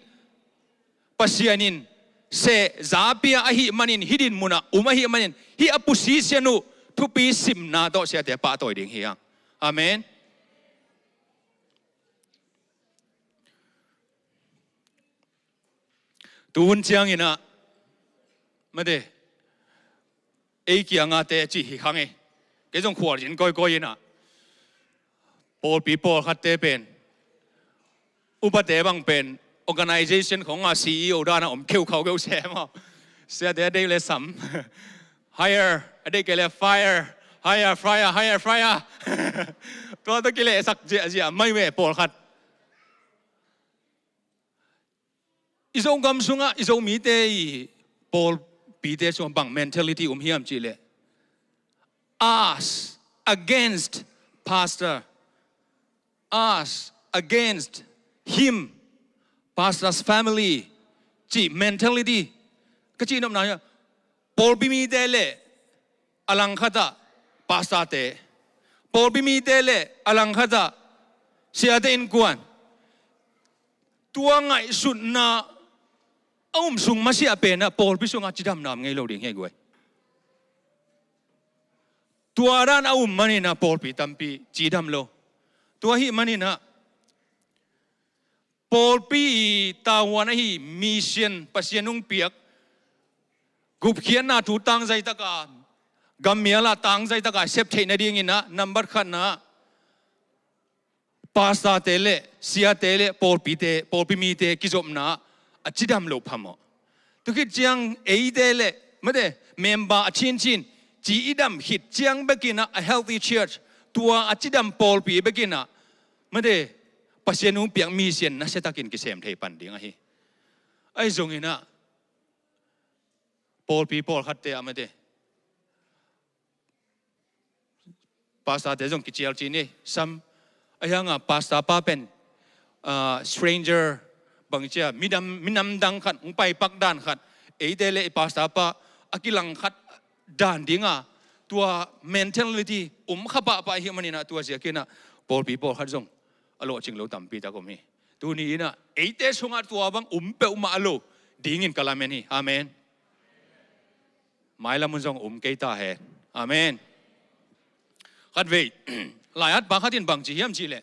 Pasian in seh za pia ahih manin, hih dinmun ah um ahih manin, hih a position uh thupi simna tawh siate pahtawi ding hi hang. Amen. Tu hun ciangin ah, mate, ei kiangah te cih hi hang e. Kei zong khualzin kawikawi in ah, pawlpi pawlkhatte pen, upate bang pen, organization khawng a C E O dan a om kheukhau keu se maw. Siate a deih leh sam, hire, a deih kei leh fire, hire, fire, hire, fire. Tua tawh kilehsak ziahziah mai ve pawlkhat. I Zogam sungah, i Zomite i pawlpite sungah bang mentality um hiam cih leh, us against pastor, us against him, pastor's family cih mentality. Ka cihnopna hi a, pawlpi mite leh a langkhat ah pastorte, pawlpi mite leh a langkhat ah siate innkuan. Tua ngaihsutna a um sung masiah pen ah pawlpi sungah cidamna om ngei lo ding hi guai. Tua dan a um manin ah pawlpi tampi cidam lo. Tua ahih manin ah pawlpi i tavuan ahi mission, Pasian hong piak gupkhiatna thu tangzai taka, gammial ah tangzai taka sep theih nadingin ah, nambat khatna ah, pastorte leh siate leh pawlpite, pawlpi mite kizopna ah a cidam loh phamawh. Tua khit ciang eite leh, mate, member a cincin ci i dam khit ciang bekin ah, a healthy church, tua a cidam pawlpi bekin ah, mate, Pasian hong piak mission nasiatakin kisem thei pan ding ahi. Ahi zongin ah pawlpi pawlkhatte ah, mate, pastorte zong kicial ci ni sam, ahi hang a pastor pa pen, ah, stranger, bang ci a, minam, minam dang khat hong paipak dan khat, eite leh i pastor pa a kilang khat, dan dinga tua mentality um kha pahpah ahih maninah tua ziakinah pawlpi pawlkhat zong a lawhcing lo tampi tak om hi. Tuni inah eite sungah tua bang um peuhmah lo dingin ka lamen hi. Amen. Mailam un zong um kei ta hen. Amen. Khatvei, laiat pa khatin bang ci hiam cihleh,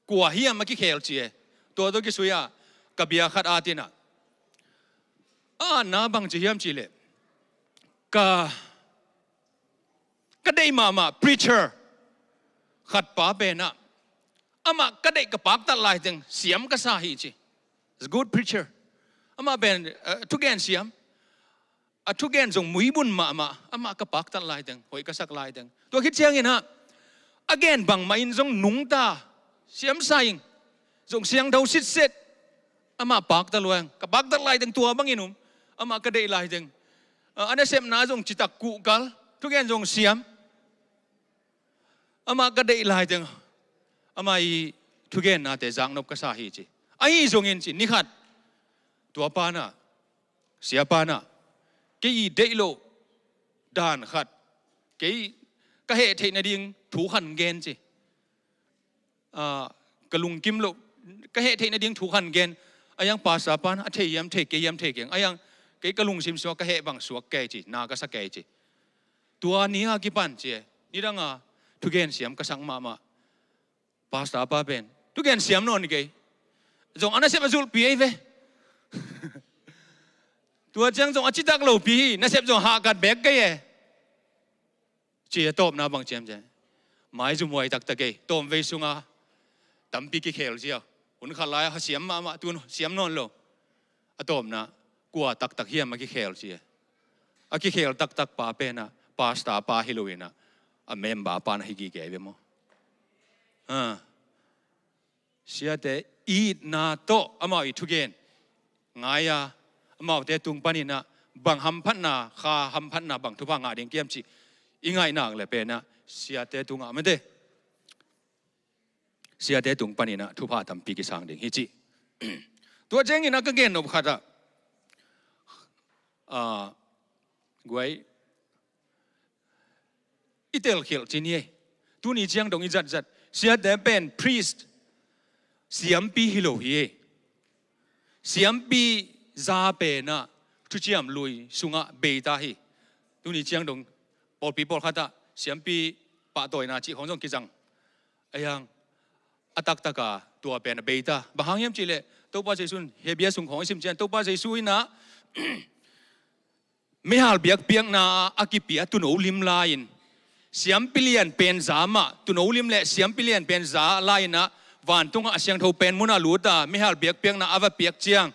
kua hiam a kikhel ci e. Tua tawh kisui-a ka bia khat atinah a atna bang ci hiam cihleh, ka ka deih mahmah preacher khat pa penah amah ka deih ka paktat laiteng siam ka sa hi ci. It's a good preacher. Amah pen, uh, thugen siam. A thugen zong muibun mahmah, amah ka paktat laiteng, hoih ka sak laiteng. Tua khit cianginah a gen bangmah in zong nungta, siamsa ing, zong siangtho sitset. Amah pakta luang, ka paktat laiteng tua bangin um. Amah ka deih laiteng, a, a nasepna zong citak kuhkal, thugen zong siam. Amah ka deih laiteng amah i thugennate zaknop ka sa hi ci. Ahi zongin ci, nikhat tua panah, sia panah, kei i deih loh dan khat, kei ka heh theih nading thu khan gen ci. Ah, ka lungkim loh, ka heh theih nading thu khan gen. A iang pastor pan a thei hiam thei kei hiam thei keng. A iang kei ka lungsim suak ka heh bang suak kei ci, na ka sa kei ci. Tua ni a kipan ci e, nidanga thugen siam ka sak mahmah. Pastor pa pen thugen siam nawn kei. Zong a nasep a zulhpi ei ve. Tua ciang zong a citak lopi hi, nasep zong hahkat bek kei e. Ci a tawpna bang ciam ciam. Maizum huai taktak ei. Tawmvei sunga tampi kikhel cia. Hun khat lai a siam mahmah, tun siam nawn lo. A tawpna kua taktak hiam a kikhel cia. A kikhel taktak pa penah pastor pa hi loinah a member pa na hi kikei ve maw? Ha. Siate itna tawh amau i thugen ngai-a, amaute tung paninah bang hamphatna, kha hamphatna bang thupha ngah ding kiam cih i ngaihnak le penah siate tungah mate, siate tung paninah thupha tampi kisang ding hi cih. Tua cianginah ka gennop khatah, ah, guai i telkhialh cin hi ei. Tuni ciang dong i zatzat. Siate pen priest, siampi hi lo hi ei. Siampi za penah thuciam lui sungah beita hi. Tuni ciang dong pawlpi pawlkhatah siampi pahtawina cih khawng zong kizang. A iang a taktaka tua pen a beita. Bang hang hiam cihleh Topa Jesu in Hebia sung khawng i sim cian Topa Jesu inah meihal biakpiakna a kipia tuuno lim lai-in siampi lian pen za mah, tuuno lim le siampi lian pen za lai-inah vantungah a siangtho pen munah luta meihal biakpiakna a va piak ciang,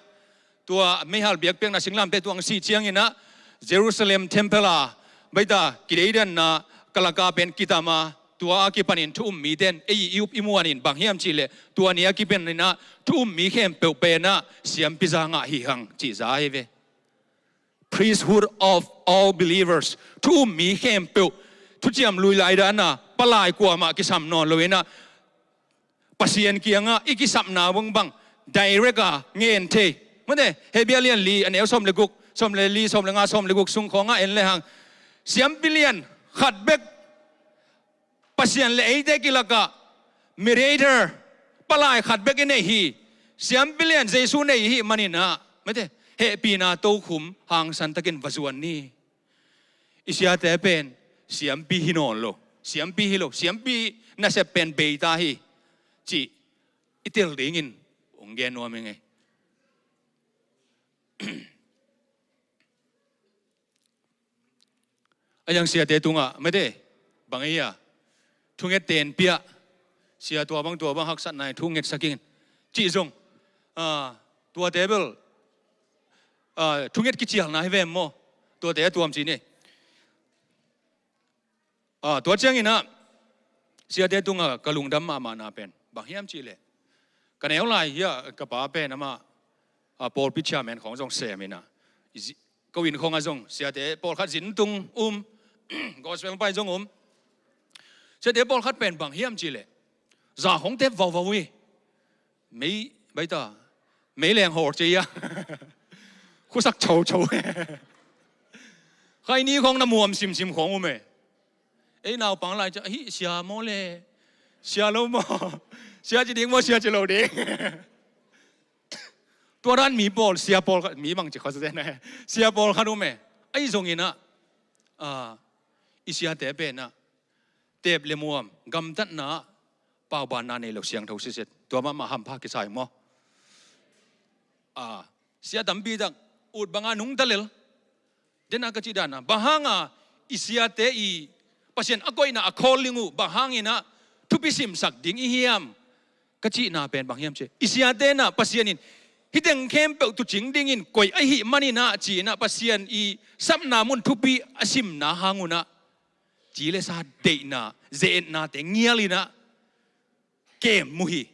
tua meihal biakpiakna singlamteh tuang sih cianginah Jerusalem temple a baita kideidanna kalaka pen kitama, tua a kipanin thu um mite in ei i up i muanin bang hiam cihleh tua ni a kipaninah thu um mi khempeuh penah siampi za ngah hi hang cih za hi ve. Priesthood of all believers. Thu um mi khempeuh, thuciam lui lai dana palai kuamah kisam nawn loinah Pasian kiangah i kisapna bangbang direct a ngen thei. Mate, Hebia lian li a neu sawm le guk, sawm le li, sawm le nga, sawm le guk sung khawngah en lehang siampi lian khat bek Pasian le eite kilakah mediator, palai khat bek i neih hi. Siampi lian Jesu neih i hih maninah mate, hehpihna tokhum hangsan takin va zuan ni. I siate pen siampi hi nawn lo, siampi hi lo, siampi nasep pen beita hi cih i tel dingin hong gen nuam hi ngei. A iang siate tungah mate, bang ei a thunget tenpiah, sia tua bang tua bang haksatna in thungetsak in cih zong, ah, tuate bel, ah, thunget kicialna hi ve maw? Tuate a tuam ci ni. Ah, tua cianginah siate tungah ka lungdam mahmahna pen bang hiam cihleh ka neu lai hiah ka pa pen amah, ah, pawlpi chairman khawng zong seminah, ko inn khawngah zong siate pawlkhat zin tung um, gospel pai zong um. Siate pawlkhat pen bang hiam cihleh za khawng tep vauvau hi. Mei baita, mei leng hawr cia khusak chocho. Khaini khawng na muam simsim khawng um e. Ei naupang lai ciang, "Ahi, sia maw le? Sia lo maw? Sia ci ding maw, sia ci lo ding?" Tua dan mi pawl, sia pawl khat, mi bang ci khaw sa te na. Sia pawl khat um e. Ahi zongin ah, ah, i siate pen ah, teep le muam, gamtatna, paubanna nei lo, siangtho sitset. Tua mahmah hampha kisai maw? Ah, sia tampi tak, ut banga nungta lel. Dena ka cih dana, bang hanga i siate i Pasian a koihna a calling uh, bang hangin ah thupi simsak ding i hiam? Ka cihna pen bang hiam cih, i siate na Pasian in hih teng khempeuh tuucing dingin koih ahih manin ah, ci-in ah Pasian i sapna mun thupi a simna hang un ah, ci le sa deihna, ze-etnate ngialin ah kem mu hi.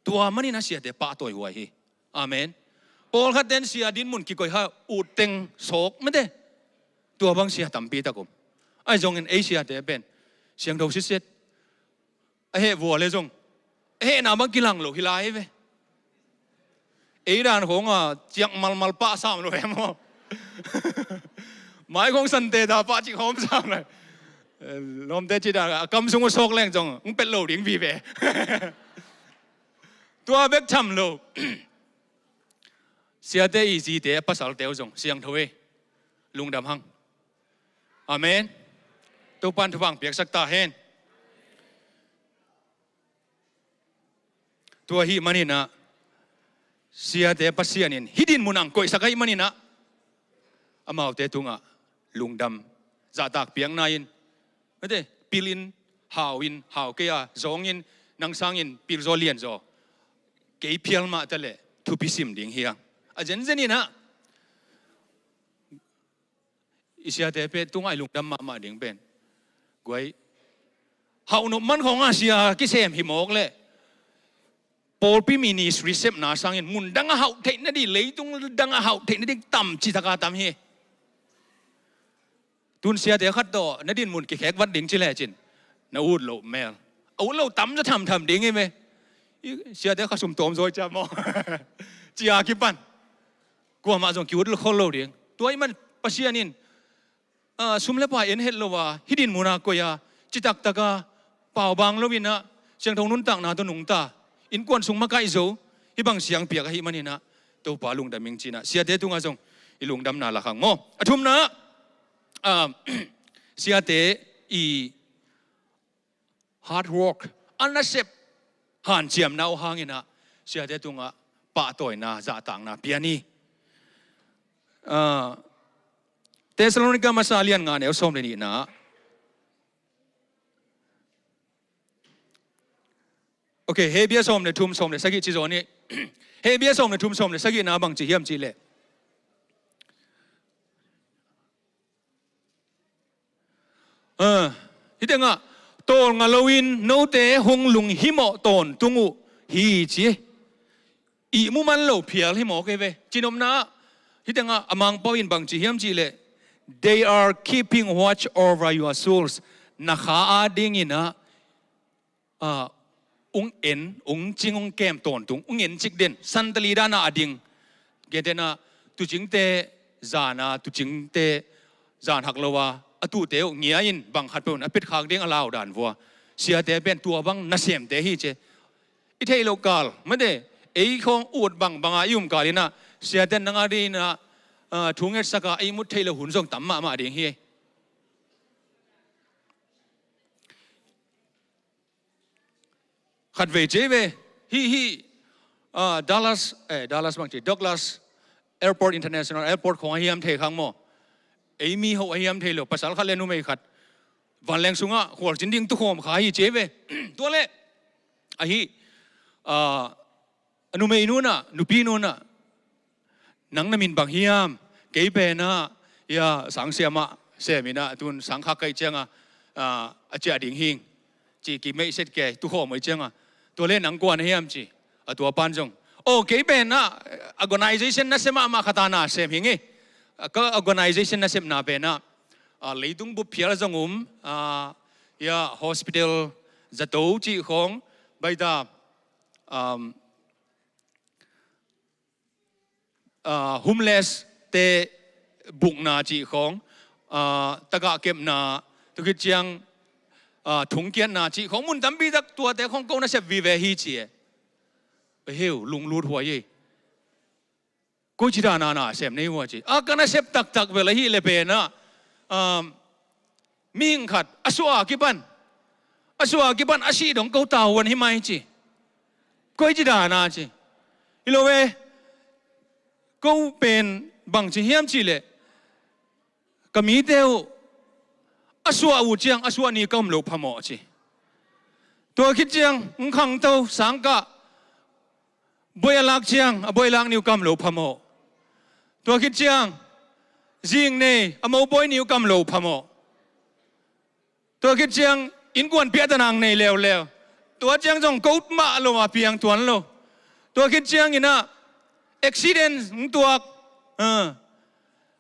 Tua manin ah siate pahtawi huai hi. Amen. Pawlkhat ten sia dinmun kikoih ha, ut teng sawk mate. Tua bang sia tampi tak um. Ahi zongin ei siate pen siangtho sitset. A heh vua le zong, a hehna bang kilang lo hi lai ve. Ei dan khawng a ciak malmal pah sam lo em aw. Mai khawng sante da pah cik hawm sam lo. Lawmte ci dan a kam sung uh sawk leng zong hong pet lo ding vive. Tua bek tham lo. Siate i zite, a pasalte uh zong siangtho e. Lungdam hang. Amen. Topan thupha piaksak ta hen. Tua ahih manin ah, siate Pasian in hih dinmun ah hong koihsak ahih manin ah, amaute tungah lungdam, zahtak piakna in, mate, pil in, hau in, hau kei a, zawng in, nang sangin pil zaw lian zaw, kei phial mah ta leh thupi sim ding hi hang. A zenzen in ah, i siate pen tungah i lungdam mahmah ding pen, guai, hauhnop man khawng a sia kisem hi mawk leh, pawlpi ministry sepna sangin mun dang a hauh theih nading, leitung dang a hauh theih nading tam, ci taka tam hi. Tun siate khat tawh na dinmun kikhek vat ding ci lecin, na ut loh mel, a ut lo tam zaw thamtham ding hi ve. I siate kha sum tawm zaw i ciam maw? Ci a kipan kuamah zong ki-ut khol lo ding. Tua ahih man Pasian in, ah, sum le pai en het lo a, hih dinmun ah koih a, citak taka, paubang lo in ah, siangtho nuntakna tawh nungta, innkuan sung makaih zo, hih bang siang piak ahih manin ah, Topa lungdam ing ci-in ah, siate tungah zong i lungdamna lak hang maw. A thumna, ah, siate i hard work, a nasep hanciamna uh hangin ah, siate tungah pahtawina, zahtakna pia ni. Ah, Thessalonika masa lian nga neu sawm le nihna. Ok, Hebru sawm le thum, sawm le sagih ci zaw ni. Hebru sawm le thum, sawm le sagihna bang ci hiam cih leh, ah, hih tengah, tawlnga loin note hong lunghimawh tawntung uh hi ci. Ihmu man lo phial hi mawk hi ve. Cinopna ah, hih tengah a Mangpau in bang ci hiam cih leh, "They are keeping watch over your souls." Na kha adingin ah, ah, ung en, ung cing, ung kem tawntung, ung en cik den, santali dana a ding. Gentehna, tuucingte zana, tuucingte zan hak lo a, a tuhte uh ngia in bang khat peuh in a petkhak ding a lau dan vua. Siate pen tua bang nasemte hi ci. I theih loh kal, mate, ei khawng ut bangbang a i um kal in ah, siate nang adingin ah, ah, thu ngetsak a, ei mut theih loh hun zong tam mahmah ding hi. Khatvei ci ve, hih, hih, ah, Dallas, eh, Dallas bang ci, Douglas Airport, International Airport khawng a hiam thei khang maw. Ei mi hoh a hiam thei lo, pasal khat le numei khat vanleng sungah khualzin ding tukhawm kha hi ci ve. Tua leh, ahi, ah, a numei nu in ah, nupi nu in ah, "Nang na min bang hiam? Kei pen ah, ya, sang siamah sem in ah, tun sang khak ka hih ciangin, ah, a ciah ding hing," ci, kimeihset kei, tukhawm uh hih ciangin. "Tua leh nang kua na hiam?" ci. A tua pan zong, "Oh, kei pen ah, organization nasep mahmah khat a na sem hing hi. Ka organization nasepna pen ah, ah, leitung bup phial zong um, ah, ya, hospital zato cih khawng, baita, um, ah, homeless te bukna cih khawng, ah, tagah kepna, tua khit ciang, ah, thungkiatna cih khong mun tampi tak tuate khong ko nasep vive hi ci e. Heu, lunglut huai ei. Koi ci dana na sem nei hua ci. A ka nasep taktak vel ahi le pen ah, um, mihing khat a suah a kipan, a suah a kipan a sih dong ko tavuan hi mai ci. Koi ci dana ci. Hi lo ve, ko pen bang ci hiam ci le, ka mite uh a suah uh ciang a suah ni ka um lo phamawh ci. Tua khit ciang hong khangto sangkah, boi a lak ciang a boi a lak ni uh ka um lo phamawh. Tua khit ciang zing nei a mo boi ni uh ka um lo phamawh. Tua khit ciang innkuan piahtanang nei leuleu. Tua ciang zong ko mah lo a piang tuan lo. Tua khit ciang in ah accident hong tuak, ah,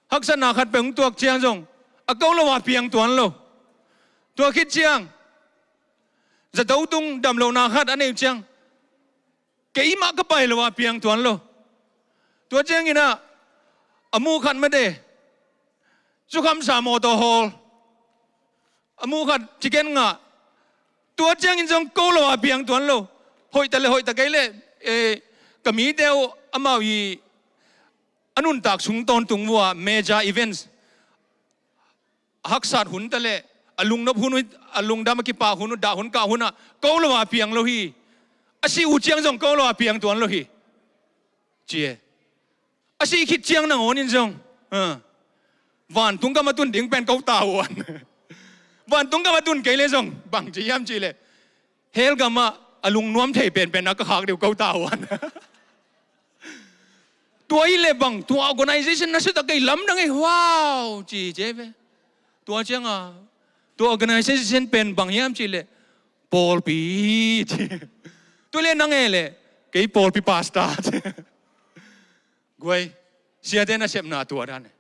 haksatna khat peuh hong tuak ciang zong a ko lo a piang tuan lo. Tua khit ciang zato tung damlohna khat a nei uh ciang keimah ka pai lo a piang tuan lo. Tua ciang in ah a mu khat mate, cu khamsa mawtaw hawl, a mu khat chicken ngah. Tua ciangin zong ko lo a piang tuan lo. Hoih ta le hoih ta kei le, eh, ka mite uh amau i a nuntak sung tawntung vua major events a haksat hun ta le, a lungnop hun uh, a lungdam a kipak hun uh, dah hun kah hun ah ko lo a piang lo hi. A sih uh ciang zong ko lo a piang tuan lo hi. Ci e. A sih khit ciang nangawn in zong, ah, vantung gam a tun ding pen ko tavuan. Vantung gam a tun kei le zong bang ci hiam ci le, hell gam ah a lungnuam thei penpen a ka khak deuh ko tavuan. Tua hi le bang, tua organization na sutak kei lamdang ei, wow, ci ci ve. Tua ciang a, tua organization pen bang hiam ci le, pawlpi ci. Tua le nang e le, kei pawlpi pastor ci. Guai, siate nasepna tua dan e.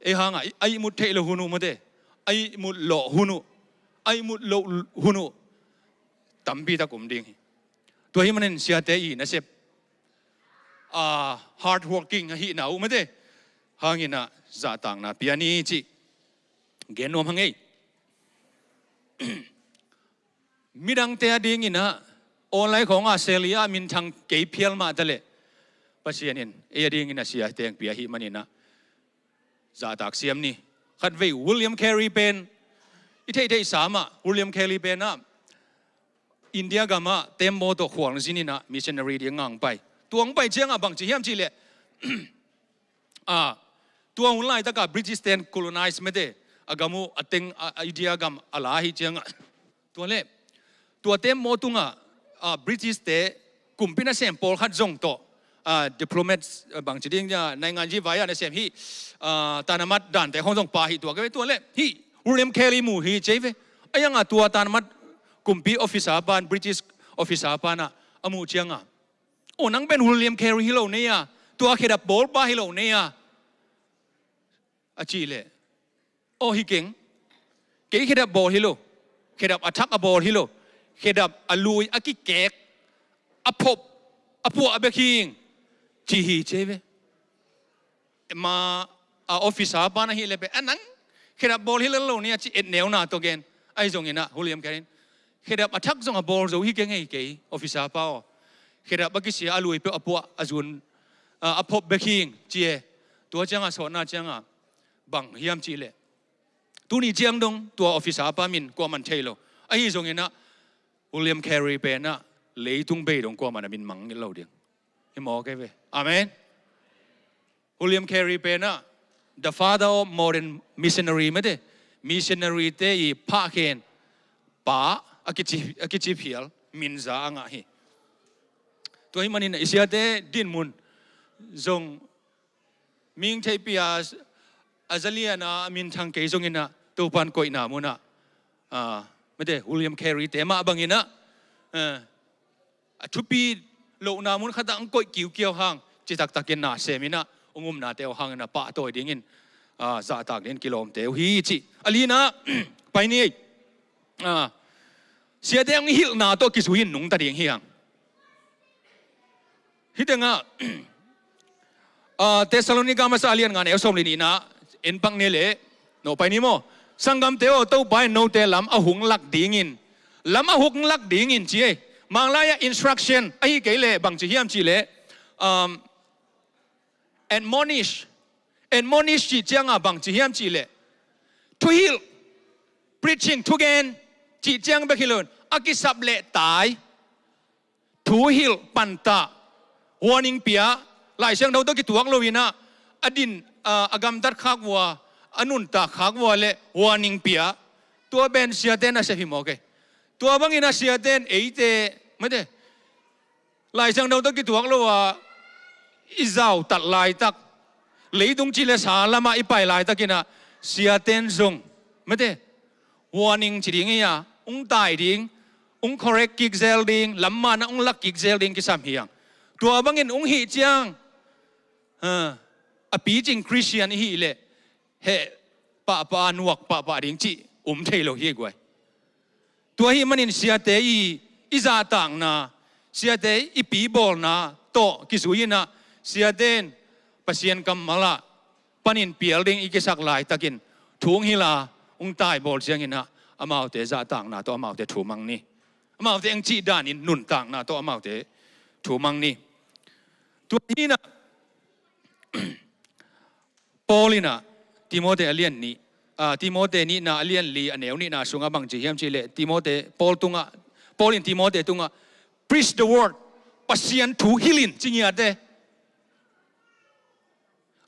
Ei hang a, a ihmut theih lo hun uh mate, a ihmut lawh hun uh, a ihmut loh hun uh tampi tak um ding hi. Tua hi manin siate i nasep, ah, hard working ahihna uh mate, hangin ah zahtakna pia ni cih gen nuam hang ei. Midangte a dingin ah online khawng a sel i a minthang kei phial mah ta le, Pasian in ei a dingin a sia teng pia hi manin ah zahtak siam ni. Khatvei William Carey pen i theihtheih sa mah, William Carey pen ah India gam ah tembaw tawh khual zin in ah missionary ding a hong pai. Tua hong pai ciang a bang ci hiam ci le, ah, tua hun laitak a British ten colonize mate, a gam uh a teng, a, a India gam a la hi ciang a, tua le, tua tembaw tung a, ah, British te kumpi nasem pawlkhat zong tawh, ah, diplomats, ah, bang ci ding, ah, naingan ji vai a nasem hi, ah, tanamat dante khong zong pha hi tua ka ve. Tua le hi William Carey mu hi ci ei ve. A iang a tua tanamat kumpi officer pan, British officer pan ah a mu ciang a, "Oh, nang pen William Carey hi lo nei a, tua khedap bawlpa hi lo nei a?" a cih le, "Oh, hi keng. Kei khedap bawl hi lo. Khedap a thak a bawl hi lo. Khedap a lui a kikek, a phop, a puah bek hi ing," ci hi ci ei ve. Ma, a officer pan ahih le pen, "A nang khedap bawl hi lo lo ni," a ci, etneuna tawh gen. Ahi zongin ah William Carey in, "Khedap a thak zong a bawl zo hi keng ei kei, officer pa aw. Khedap a kisia, a lui peuh a puah, a zun, a, a phop bek hi ing," ci e. Tua ciang a sawtna ciang a bang hiam ci le, tuni ciang dong tua officer pa min kuaman thei lo. Ahi zongin ah William Carey pen ah leitung bei dong kuaman a min mang lo ding hi maw, ka ve. Amen. William Carey pen ah the father of modern missionary mate, missionary te i phahkhen pa a kici, a kici phial min za a ngah hi. Tua hi manin i siate dinmun zong mihing theihpih a, a zalian a minthang kei zongin ah Topan koihna mun ah, ah, mate, William Carey te mah bangin ah, ah, a thupi lohna mun khat ah hong koih kiukiau hang, citaktakin na sem in ah hong umnate uh hangin a pahtawi dingin, ah, zahtak dingin kilawmte uh hi cih. A lina, pai ni ei. Ah, siate hong hilhna tawh kizui in nungta ding hi hang. Hih tengah, ah, Thessalonika masa a lian nga neu sawm le nihna en pak ni le, No pai ni maw. Sanggamte aw, Topa in note lam a hong lak dingin, lam a hong lak dingin ci ei. Manglai-ah instruction ahi kei leh bangci hiam cih leh, um, admonish. Admonish cih ciangah bangci hiam cih leh, thuhilh, preaching, thugen cih ciang bek hi loin a kisap leh tai, thuhilh, pantah, warning pia, Lai Siangtho tawh kituak loinah a din, a, a gamtat khak vua, a nuntak khak vua leh warning pia. Tua pen siate nasep hi mawk ei. Tua bangin a siate in eite, mate, Lai Siangtho tawh kituak lo a i zautat laitak, leitung ci le sa lamah i pai laitakinah siate in zong, mate, warning ci ding hi a, ung tai ding, ung correct kik zel ding, lammanah ung lak kik zel ding kisam hi ang. Tua bangin ung hih ciang, ha, a picing Christian i hih leh heh pahpah a nuak pahpah ding cih um thei lo hi guai. Tua hih manin siate i, i zahtakna, siate i pibawlna tawh kizui inah siate in Pasian kammalah panin pial ding i kisak laitakin thu ung hilh a, ung taibawl cianginah amaute zahtakna tawh amaute thu mang ni. Amaute eng cih danin nuntakna tawh amaute thu mang ni. Tua hinah Paul inah Timote a lian nih, ah, Timote nihna a lian li a neu nihna sungah bangci hiam cih leh Timote, Paul tungah, Paul in Timote tungah, "Preach the word, Pasian thu hilh in," ci ngiate.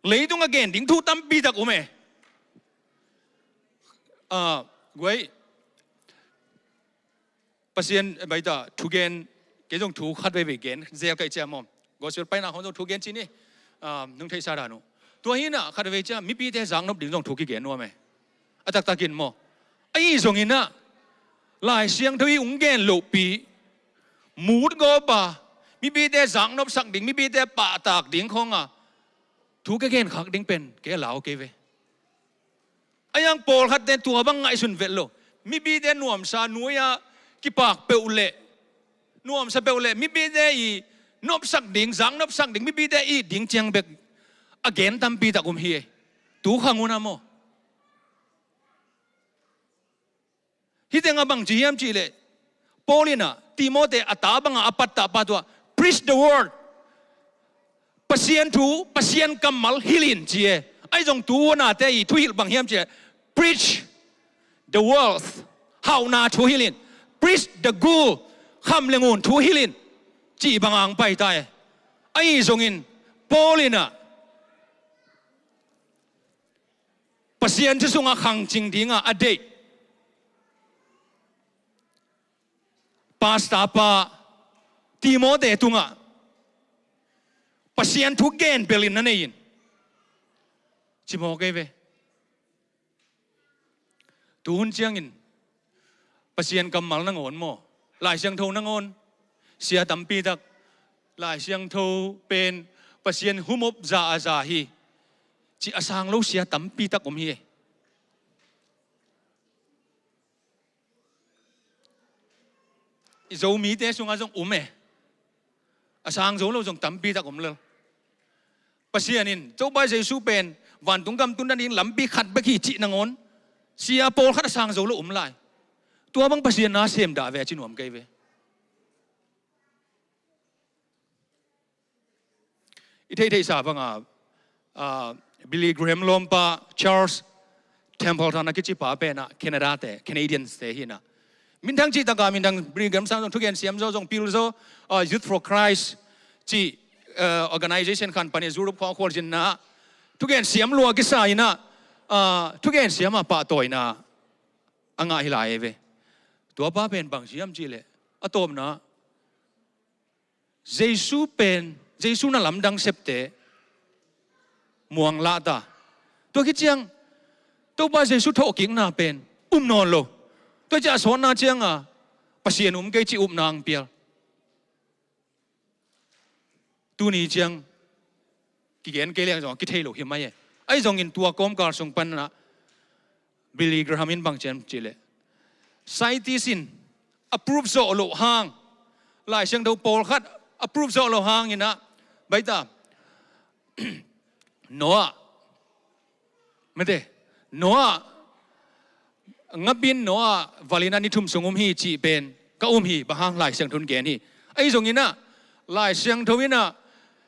Leitung a gen ding thu tampi tak um e. Ah, guai. Pasian, eh, baita, thugen, kei zong thu khat veivei gen zel ka hih ciang maw. Gospel paina khawng zong thugen ci ni, ah, nong theihsa dan uh. Tua hinah khat veivei ciang mipite zaknop ding zong thu kigen nuam e. A taktakin maw. Ahi zonginah Lai Siangtho i ung gen lohpi, mut gawpa, mipite zaknopsak ding, mipite pahtak ding khawnga thu ka gen khak ding pen kei a lau kei ve. A hiang pawlkhatte tua bang ngaihsun vet lo. Mipite nuamsa nuai-a kipak peuh leh, nuamsa peuh leh mipite i nopsak ding, zaknopsak ding, mipite i ding ciang bek a gen tampi tak um hi e. Tu khang un a maw. Hih tengah bangci hiam cih leh Paul inah Timote a ta bangah a pattah pa tua, "Preach the word." Pasian thu, Pasian kammal hilh in ci e. Ahi zong tu huanate i thuhilh bang hiam cih leh, "Preach the wealth." Hauhna thu hilh in. "Preach the good." Kham le ngun thu hilh in. Cih bang ang pai ta e. Ahi zongin Paul inah Pasian thu sungah khangcing dingah a deih pastor pa Timote tungah Pasian thu gen belin na nei in. Ci mawk ei ve. Tu hun ciangin Pasian kammal nangawn maw, Lai Siangtho nangawn sia tampi tak, Lai Siangtho pen Pasian humop za a za hi, ci a sang lo sia tampi tak om hi. I Zomite sungah zong um e. A sang zo lo zong tampi tak om lel. Pasian in Topa Jesu pen vantung gam tun nading lampi khat bek hi cih nangawn sia pawlkhat a sang zo lo om lai. Tua bang Pasian na sem dah ve a ci nuam kei ve. I theihtheihsa banga, ah, Billy Graham lawmpa Charles Templeton a kici pa pen ah Canada te, Canadians te hi na. Minthang cih taka minthang, Billy Graham sang zong thugen siam zaw, zong pil zaw, ah, Youth for Christ cih, ah, organization khan pan in Europe khawng a khualzinna thugen siam lua kisa in ah, ah, thugen siam a pahtawina a ngah hi lai ve. Tua pa pen bang siam cih leh a tawpna Jesu pen, Jesu na lamdang septe muang lah ta. Tua khit ciang Topa Jesu thawhkikna pen um nawn lo. Tua ciah a sawtna cianga Pasian um kei cih upna ang pial. Tuni ciang kigen kei leng zong a kithei lo hi mai e. Ahi zongin tua kawmkal sung panah Billy Graham in bang ciam cih leh, scientist in approve zawh loh hang, Lai Siangtho pawlkhat approve zawh loh hang in ah, baita, Noah, mate, Noah, ngapi in Noah valh in ah ni thum sung um hi cih pen ka um hi, bang hang Lai Siangtho in gen hi. Ahi zongin ah Lai Siangtho in ah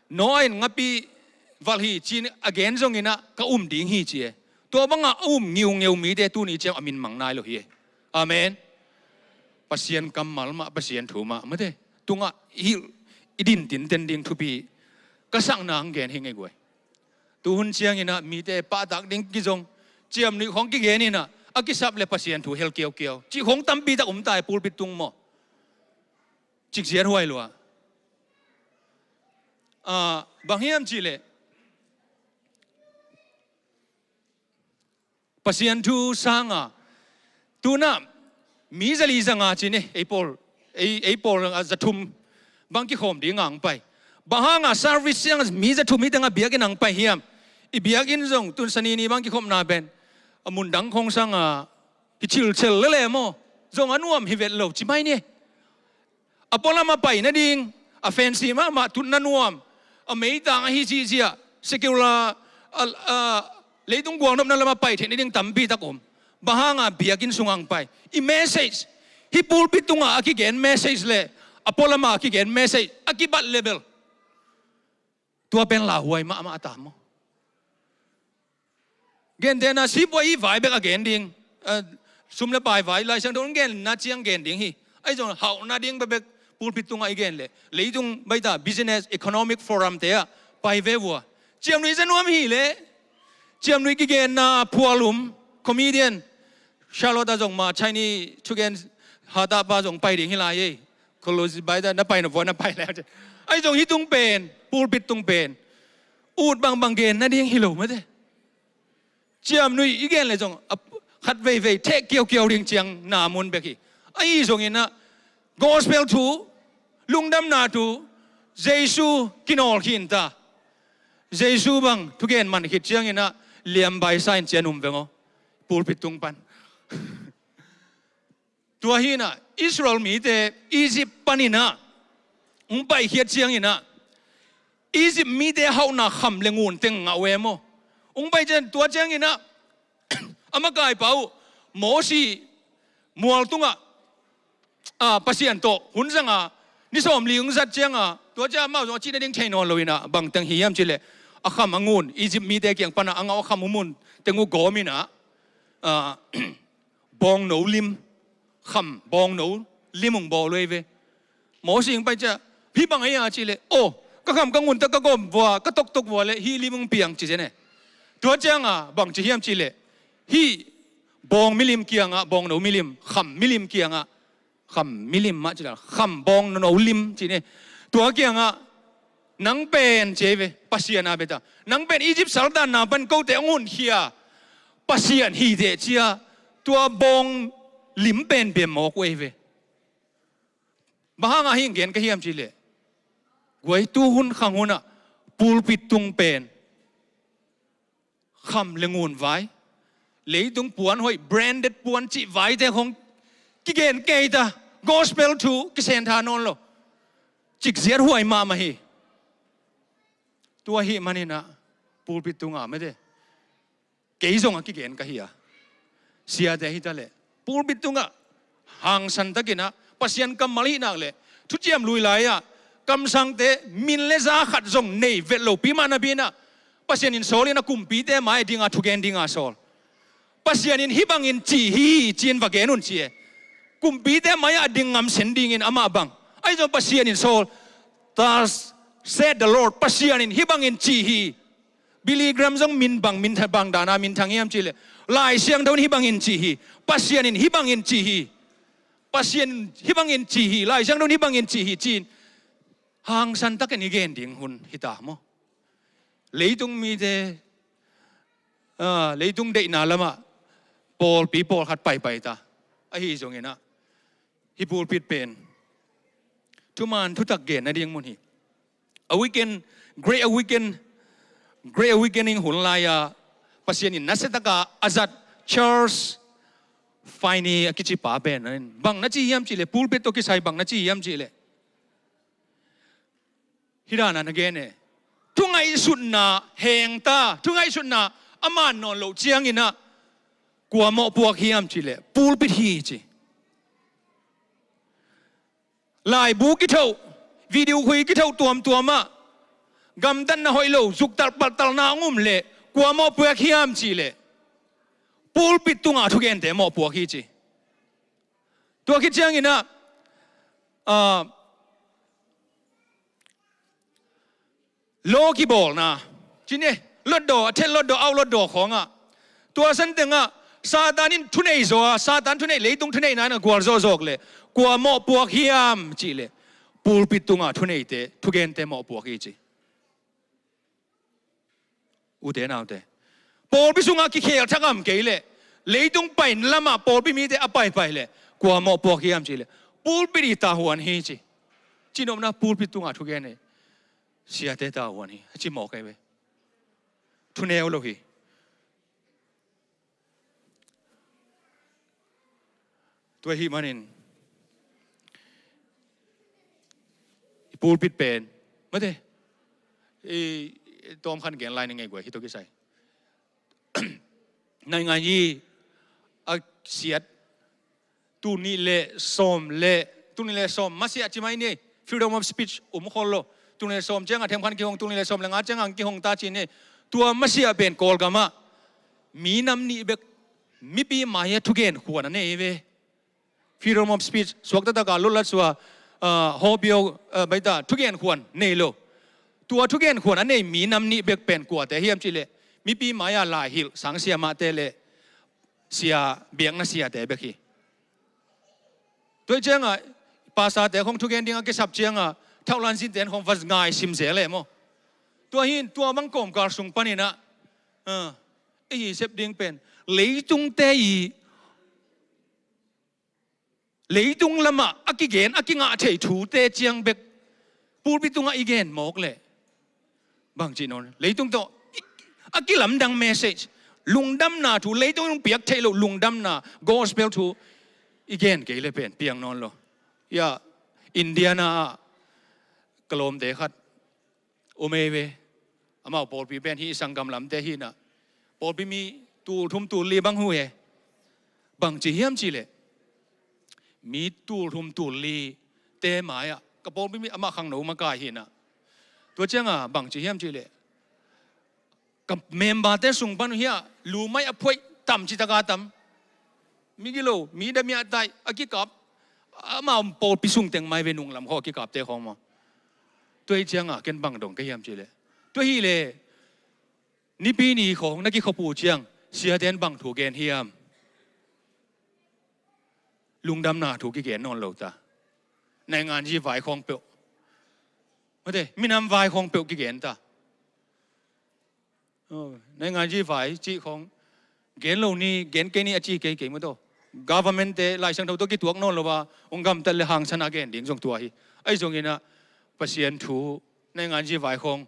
Noah in ngapi valh hi ci-in a gen zongin ah ka um ding hi ci e. Tua bangah a um ngiungeu mite tuni ciang a min mang nai lo hi e. Amen. Pasian kammal mah, Pasian thu mah, mate, tungah i hilh, i din tinten ding thupi ka sakna hong gen hi ngei guai. Tu hun ciangin ah mite pahtak ding kizong, ciamnuih khawng kigen in ah a kisap le Pasian thu hel kiaukiau cih khawng tampi tak om ta e, pulpit tung maw. Cikziat huai lua. Ah, bang hiam cih leh Pasian thu sanga, tu-in ah mi zali zanga ci-in e, ei pawl, ei, ei pawl, ah, za thum bang kikhawm ding a hong pai. Bang hanga service ciang mi za thum hi teng a biakinn a hong pai hiam? I biakinn zong tun Sani ni bang kikhopna pen a mun dang khawng sanga kicilcel lele maw, zong a nuam hi vet lo ci mai ni. A pualam a pai nading, a fancy mahmah, tutna nuam, a meitang ahi zihziah, secular, a, a, leitung gualnopna lam a pai theih nading tampi tak om. Bang hanga biakinn sungah hong pai? I message, hih pulpit tungah a kigen message le a pualama a kigen message a kibat level, tua pen lauhuai mahmah a ta maw. Gentehna, sipuai i vai bek a gen ding, eh, sum le pai vai, Lai Siangtho in genna ciang gen ding hi. Ahi zong hauhna ding bekbek pulpit tungah i gen leh, leitung baita business, economic forum te ah pai ve vua. Ciamnuih za nuam hi leh, ciamnuih kigenna phualum, comedian, Charlotte ah zong ma Chinese thugen hatapa zong pai ding hi lai ei. Kolosi baita na pai na vua na pai le. Ahi zong hih tung pen, pulpit tung pen ut bangbang gen nading hi lo mate. Ciamnuih i gen le zong a, khat veivei theh kiaukiau ding ciang na mun bek hi. Ahi zongin ah gospel thu, lungdamna thu, Jesu kinawl khin ta. Jesu bang thugen man khit ciangin ah liam baisa in cian um veng aw. Pulpit tung pan. Tua hi-in ah Israel mite Egypt panin ah hong paikhiat ciangin ah Egypt mite hauhna kham le ngun teng ngah uh e maw. Hong pai ciang, tua ciangin ah a makaipa uh Mosi mual tungah, ah, Pasian tawh hun zanga ni sawmli hong zat cianga, tua ciang amau zong a cih nading thei nawn lo in ah bang teng hi hiam cih leh, a kham a ngun, Egypt mite kiang panah a ngah a kham a ngun teng uh gawm in ah, ah, bawngno lim, kham bawngno lim hong bawl uh ei ve. Mosi hong pai ciang, hih bang ei a cih leh, aw, ka kham ka ngun tak ka gawm vua, ka toktok vua leh hih lim hong piang ci zen e. Tua cianga bang ci hiam cih leh, hih bawng milim kiangah, bawngno milim, kham milim kiangah, kham milim mah ci la, kham bawngno lim ci ni. Tua kiangah, nang pen ci ei ve, Pasian a beta, nang pen Egypt saltanna pan kote hong hunkhia Pasian hi teh ci-a, tua bawng lim pen bia mawk uh ei ve. Bang hanga hih gen ka hiam cih leh, guai, tu hun khang hunah pulpit tung pen kham le ngun vai, leitung puan hoih, branded puan cih vaite khong kigen kei ta, gospel thu kisen tha nawn lo. Cikziat huai mahmah hi. Tua ahih manin ah pulpit tungah mate, kei zong a kigen ka hi a, siate hi ta leh, pulpit tungah hangsan takin ah Pasian kammal ahih nak leh, thuciam lui lai-ah kamsangte min le za khat zong nei vet lopi mah napi-in ah, Pasian in sawl in a kumpite mai-ah dinga thugen dinga sawl. Pasian in hih bangin ci hi ci-in va gen un ci e. Kumpite mai-ah a ding ngam sen dingin amah bang. Ahi zong Pasian in sawl, "Thus said the Lord," Pasian in hih bangin ci hi. Billy Graham zong min bang, min tha-, bang dana min thang hiam cih leh, Lai Siangtho in hih bangin ci hi. Pasian in hih bangin ci hi. Pasian in hih bangin ci hi. Lai Siangtho in hih bangin ci hi ci-in hangsan takin i gen ding hun hi ta maw. Leitung mite, ah, leitung deihna lamah pawlpi pawlkhat paipai ta. Ahi zongin ah, hih pulpit pen thuman thutak gen nading mun hi. Awaken, Great Awaken, Great Awakening hun lai-a Pasian in nasia taka a zat Charles Finney a kici pa pen in bang na ci hiam cih leh, pulpit tawh kisai bang na ci hiam cih leh, hih dana na gen e. Thu ngaihsutna heng ta, thu ngaihsutna a man nawn loh ciangin ah, Kua mawhpuak hiam cih leh pulpit hi ci. Laibu kithoh, video khui kithoh tuamtuam ah, gamtatna hoih lo, zuktal paltalna hong um leh kua mawhpuak hiam cih leh pulpit tungah thugente mawhpuak hi ci. Tua khit ciangin ah, ah, law kibawlna, ci ni, lotdaw, a thet lotdaw, au lotdaw khawngah, tua san tengah Satan in thunei zaw a, Satan thunei, leitung thuneihna in a gualzawh zawk leh kua mawhpuak hiam cih leh pulpit tungah thuneite, thugente mawhpuak hi ci. Ute naute, pawlpi sungah kikhel thakam kei leh, leitung paina lamah pawlpi mite a paipai leh kua mawhpuak hiam cih leh pulpit i tavuan hi ci. Cinopna, pulpit tungah thugen hi. Siate tavuan hi, a ci mawk ahi ve. Thuneu lo hi. Tua ahih manin i pulpit pen, mate, i, i tawm khan gen lai ni ngei guai, hi tawh kisai. Naingan yi a siat, tul nih le sawm le, tul nih le sawm masiah ci mai ni, freedom of speech um khol lo. Tul nih le sawm ciangah themkhat kihong, tul nih le sawm le nga ciangah kihong ta ci ni. Tua masiah pen Kawlgamah mi nam nih bek, mipi mai-ah thugen khuan a nei ve. Freedom of speech suak taktak a lotlat suak, ah, hawpio, ah, baita thugen khuan nei lo. Tua thugen khuan a nei mi nam nih bek pen kuate hiam cih leh mipi mai-ah laihilh sangsia mahte le sia, biakna siate bek hi. Tua hi ciangah pastorte khong thugen dingah kisap ciangah thauhlan sinte in khong va ngai sim zel e maw. Tua hi in tua bang kawmkal sung panin ah, ah, i hi sep ding pen leitungte i, leitung lamah a kigen, a kingah thei thute ciang bek pulpit tungah i gen mawk leh bang cih nawn, leitung tawh i, a kilamdang message, lungdamna thu, leitung in piak theih loh lungdamna gospel thu i gen kei leh pen piang nawn lo. Ya, Indiana ah ka lawmte khat um ei ve. Amau pawlpi pen hih sanggam lamte hi in ah, pawlpi mi tul thum tul li bang hu e. Bang ci hiam cih leh mi tul thum tul li te mai-ah, ka pawlpi mi amah khangno makai hi in ah, tua ciangah bang ci hiam cih leh ka memberte sung pan uh hiah lu mai a phuaih tam, ci taka tam, mi gilo, mi damiah taih a kikap, amau pawlpi sung teng mai ve, nunglam khawng a kikapte khawng maw. Tua hi ciangah ken bang dong ka hiam cih leh, tua hi leh Nipi ni khawng na kikhop uh ciang siate in bang thu gen hiam? Lungdamna thu kigen nawn lo ta. Nainganzi vai khawng peuh, mate, minam vai khawng peuh kigen ta. Oh, nainganzi vai cih khawng gen lo ni, gen kei ni a ci kei kei maw taw. Government te Lai Siangtho tawh kituak nawn lo a, hong gamtat le hangsan a gen ding zong tua hi. Ahi zongin ah Pasian thu, nainganzi vai khawng,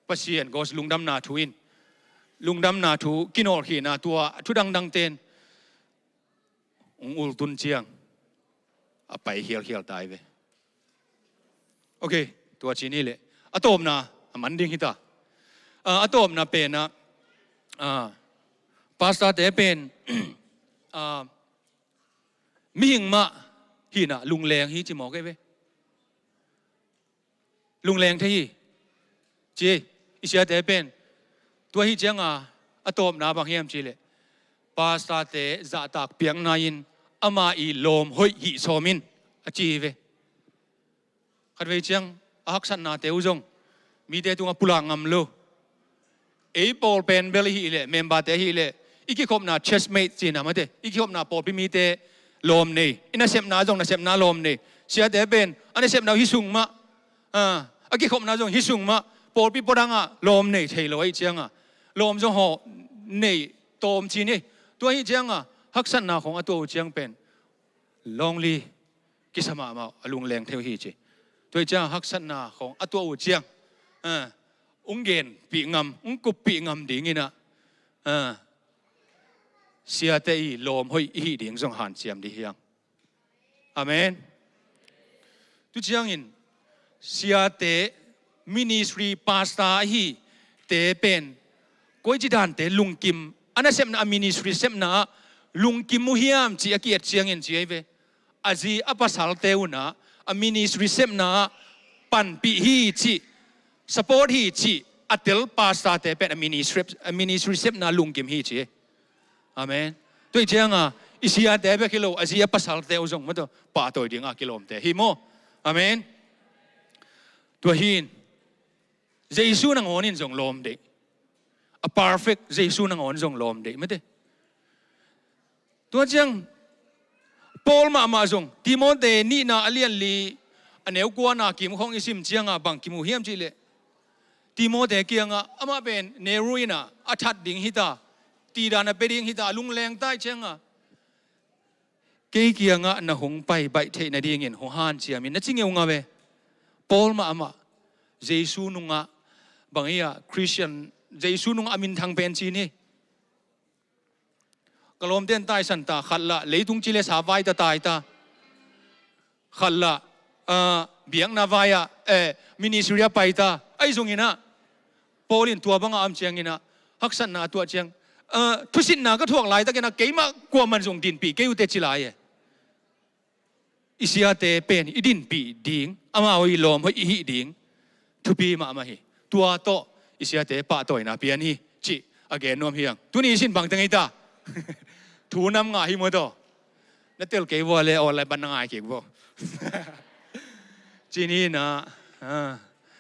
Pasian gos lungdamna thu in, lungdamna thu kinawlkhihna tua thu dangdang ten hong ultun ciang a pai khialkhial ta hi ve. Ok, tua ci ni leh a tawpna a man ding hi ta. Ah, a tawpna pen ah, ah, pastorte pen, ah, mihing mah hi in ah lungleng hi ci mawk ei ve. Lungleng thei hi ci ei, i siate pen. Tua hi ciangah a tawpna bang hiam cih leh pastorte zahtak piakna in ama i lawm hoih hih sawm in a ci hi ve. Khatvei ciang a haksatnate uh zong mite tungah pulak ngam lo. Ei pawl pen bel i hih leh, memberte i hih leh, i kikhopna churchmate cihna mate, i kikhopna pawlpi mite lawm nei, i nasepna zong nasepna lawm nei. Siate pen a nasepna uh hih sung mah, ah, a kikhopna zong hih sung mah, pawlpi puadangah lawm nei thei lo ahih ciangah lawm zong hawh nei tawm ci ni. Tua ahih ciangah haksatna khawng a tuah uh ciang pen lonely kisa mahmah, a lungleng thei uh hi ci. Tua hi ciang haksatna khawng a tuah uh ciang, ah, hong genpih ngam, hong kuppih ngam dingin ah, ah, siate i lawm hoih i hih ding zong hanciam dih hiang. Amen. Tu ciangin siate, ministry pastor ahite pen koici dante lungkim, a nasepna, a ministry sepna ah lungkim uh hiam cih a ki-et ciangin ci ahi ve. A zi a pasalte unah a ministry sepna ah panpih hi cih, support hi cih a tel pastorte pen a ministry, a ministry sepna lungkim hi ci hi. Amen. Tua ih cianga i siate bek hi lo, a zi a pasalte uh zong mataw pahtawi dinga kilawmte hi maw? Amen. Tua hin Jesu nangawn in zong lawm deih. A perfect Jesu nangawn zong lawm deih mate. Tua ciang Paul mahmah zong Timote nihna a lianli a neu kuana kim khong i sim cianga bang kimu hiam cihleh, Timote kiangah amah pen Nero inah a that ding hita, tidan a pia ding hita, a lungleng tai cianga kei kiangah na hong pai baih theih nadingin hong hanciamin na ci ngeungau ve. Paul mahmah Jesu nungah bang hi-ah Christian, Jesu nungah a minthang pen ci ni. Ka lawmte in taisan ta, khat lah leitung ci le sa vai ta tai ta, khat lah biakna vai-ah, eh, ministry a pai ta. Ahi zonginah Paul in tua bangah a om cianginah haksatna a tuah ciang, eh, thusitna ka thuak laitakinah keimah kuaman zong dinpih kei uh teh ci lai e. I siate pen i dinpih ding, amau i lawm hoih i hih ding thupi mahmah hi. Tua tawh i siate pahtawina pian hi cih a gen nuam hi hang. Tuni sin bangteng hi ta? Thu nam ngah hi maw taw? Na tel kei vua le online pan na ngai kik vua. Cini na, ah,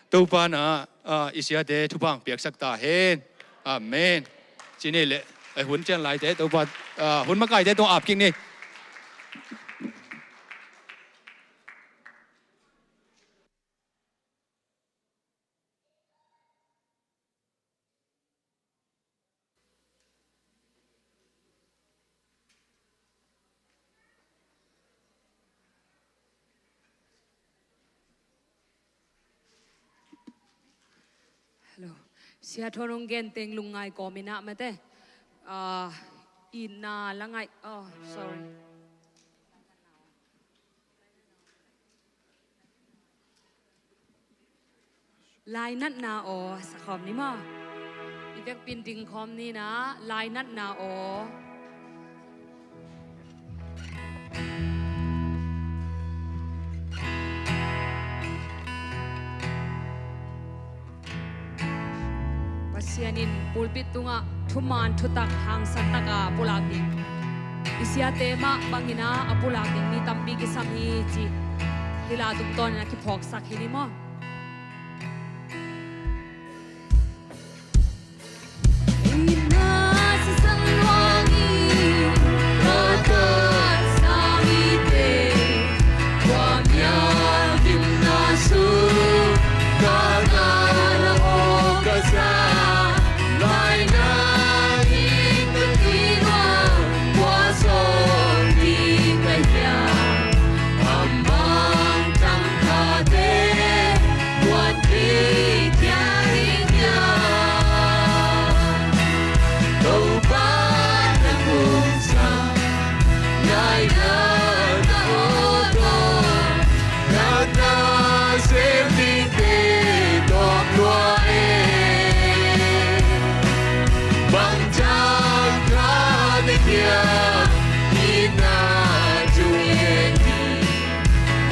Topa na, ah, i siate thupha piaksak ta hen. Amen. Cini le, eh, hun cian laite Topa, ah, hun makaite tawh ap kik ni. Hello. Sia Thon hong gen teng lungngai kawm inah mate. Ah, itna la ngai. Oh, sorry. Lainatna aw, sa khawm ni maw? I vekpi-in ding khawm ni na, lainatna aw. Pasian in pulpit tungah thuman thutak hangsan taka pulak ding, i siate mah bangin a pulak ding mi tampi kisam hi cih hih la tungtawnin a kiphawksak hi ni maw?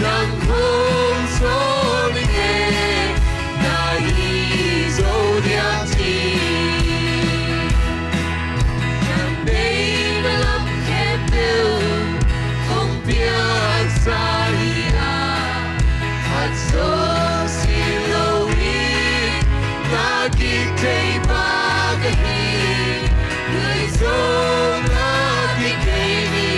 Nang hong sawl ing e, na hi zo diam ci. Nang deihna lam khempeuh hong piaksa hi a, khat zong si lo hi. Na kik thei pa ka hi, ngai zong na kik thei ni.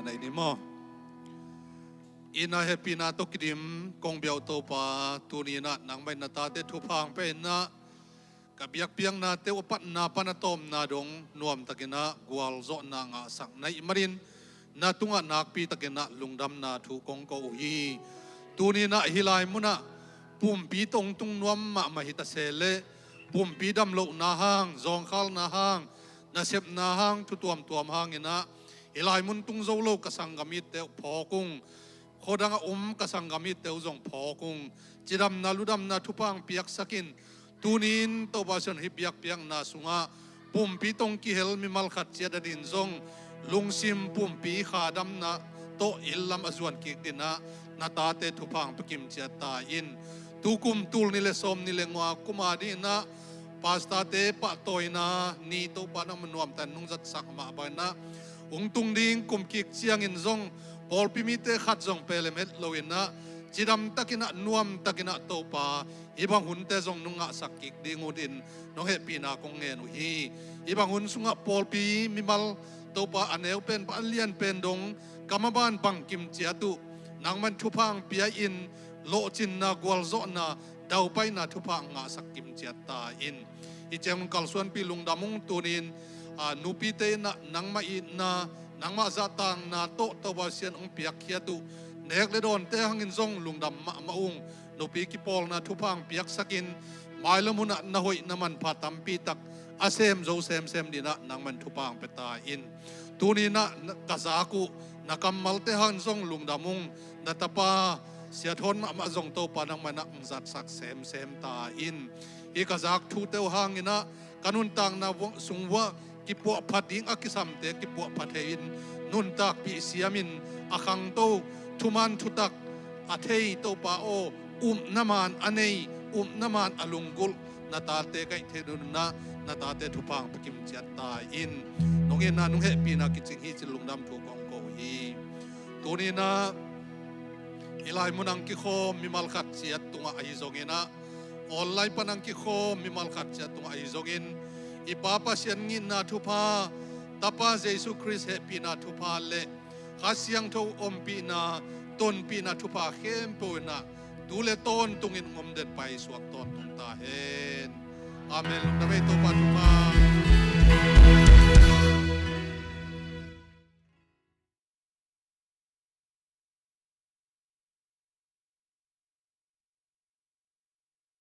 Nei ni maw? Inn ah hehpihna tawh kidim kong biak Topa, tuni-in ah nangmah in na tate thupha hong pia-in ah, ka biakpiaknate uh a patna pan a tawpna dong nuamtakin ah gualzawhna ngahsak na hih manin, na tungah nakpitakin ah lungdamna thu kong ko uh hi. Tuni-in ah hih lai munah pumpi tawh hong tung nuam mahmah hi ta se leh, pumpi damlohna hang, zawngkhalna hang, nasepna hang, thu tuamtuam hangin ah hih lai mun tung zo lo ka sanggam itte uh phawk ung. Khuadang a om ka sanggam itte uh zong phawk ung. Cidamna ludamna thupha hong piaksak in. Tuni-in Topa Pasian, hih biakpiakna sungah pumpi tawh hong kihel mimal khat ciat adingin zong lungsim pumpi khadamna tawh inn lam a zuan kik dingin ah na tate thupha hong pia kimciat ta in. Tukum tul nih le sawmnih le nga kum adingin ah pastorte pahtawina ni Topa nangmah in nuamtakin hong zatsak mah bangin ah, hong tung ding kum kik ciangin zong pawlpi mite khat zong pelem het loin ah, cidamtakin ah, nuamtakin ah Topa, hih bang hunte zong nong ngahsak kik ding uh in nong hehpihna kong ngen uh hi. Hih bang hun sungah pawlpi mimal Topa, a neu pen pan a lian pen dong ka maban bangkim ciat uh, nangmah in thupha hong pia-in lawhcinna, gualzawhna, daupaina thupha hong ngahsak kimciat ta in. Hih ciang nong kalsuanpih lungdam ung. Tuni-in ah nupite in ah nangmah itna, nangmah zahtakna tawh Topa Pasian hong piakkhiat uh nek le dawnte hangin zong lungdam mahmah ung. Nupi kipawlna thupha hong piaksak in, mailam hun ah na hoih na manpha tampi tak a sem zo semsem dingin ah nangmah in thupha hong pia ta in. Tuni-in ah ka zak uh na kammalte hangin zong lungdam ung. Na tapa Sia Thawn mahmah zong Topa nangmah in ah hong zatsak semsem ta in. Hih ka zak thute uh hangin ah ka nuntakna sung uah kipuahphat ding a kisamte kipuahphat thei-in, nuntakpih siamin, a khangto, thuman thutak a thei Topa aw, upna man a nei, upna man a lunggulh na tate ka hih theih dingin ah na tate thupha hong pia kimciat ta in. Nong itna, nong hehpihna kicing hi ci-in lungdam thu kong ko uh hi. Tuni-in ah hih lai munah hong kikhawm mimal khat ciat tungah ahi zongin ah, online panah hong kikhawm mimal khat ciat tungah ahi zongin, i Pa Pasian' itna thupha, Tapa Jesu Khrist hehpihna thupha le Kha Siangtho ompihna, tonpihna thupha khempeuh in ah tu le tawntungin hong om den paisuak tawntung ta hen. Amen. Lungdam ei, Topa thupha.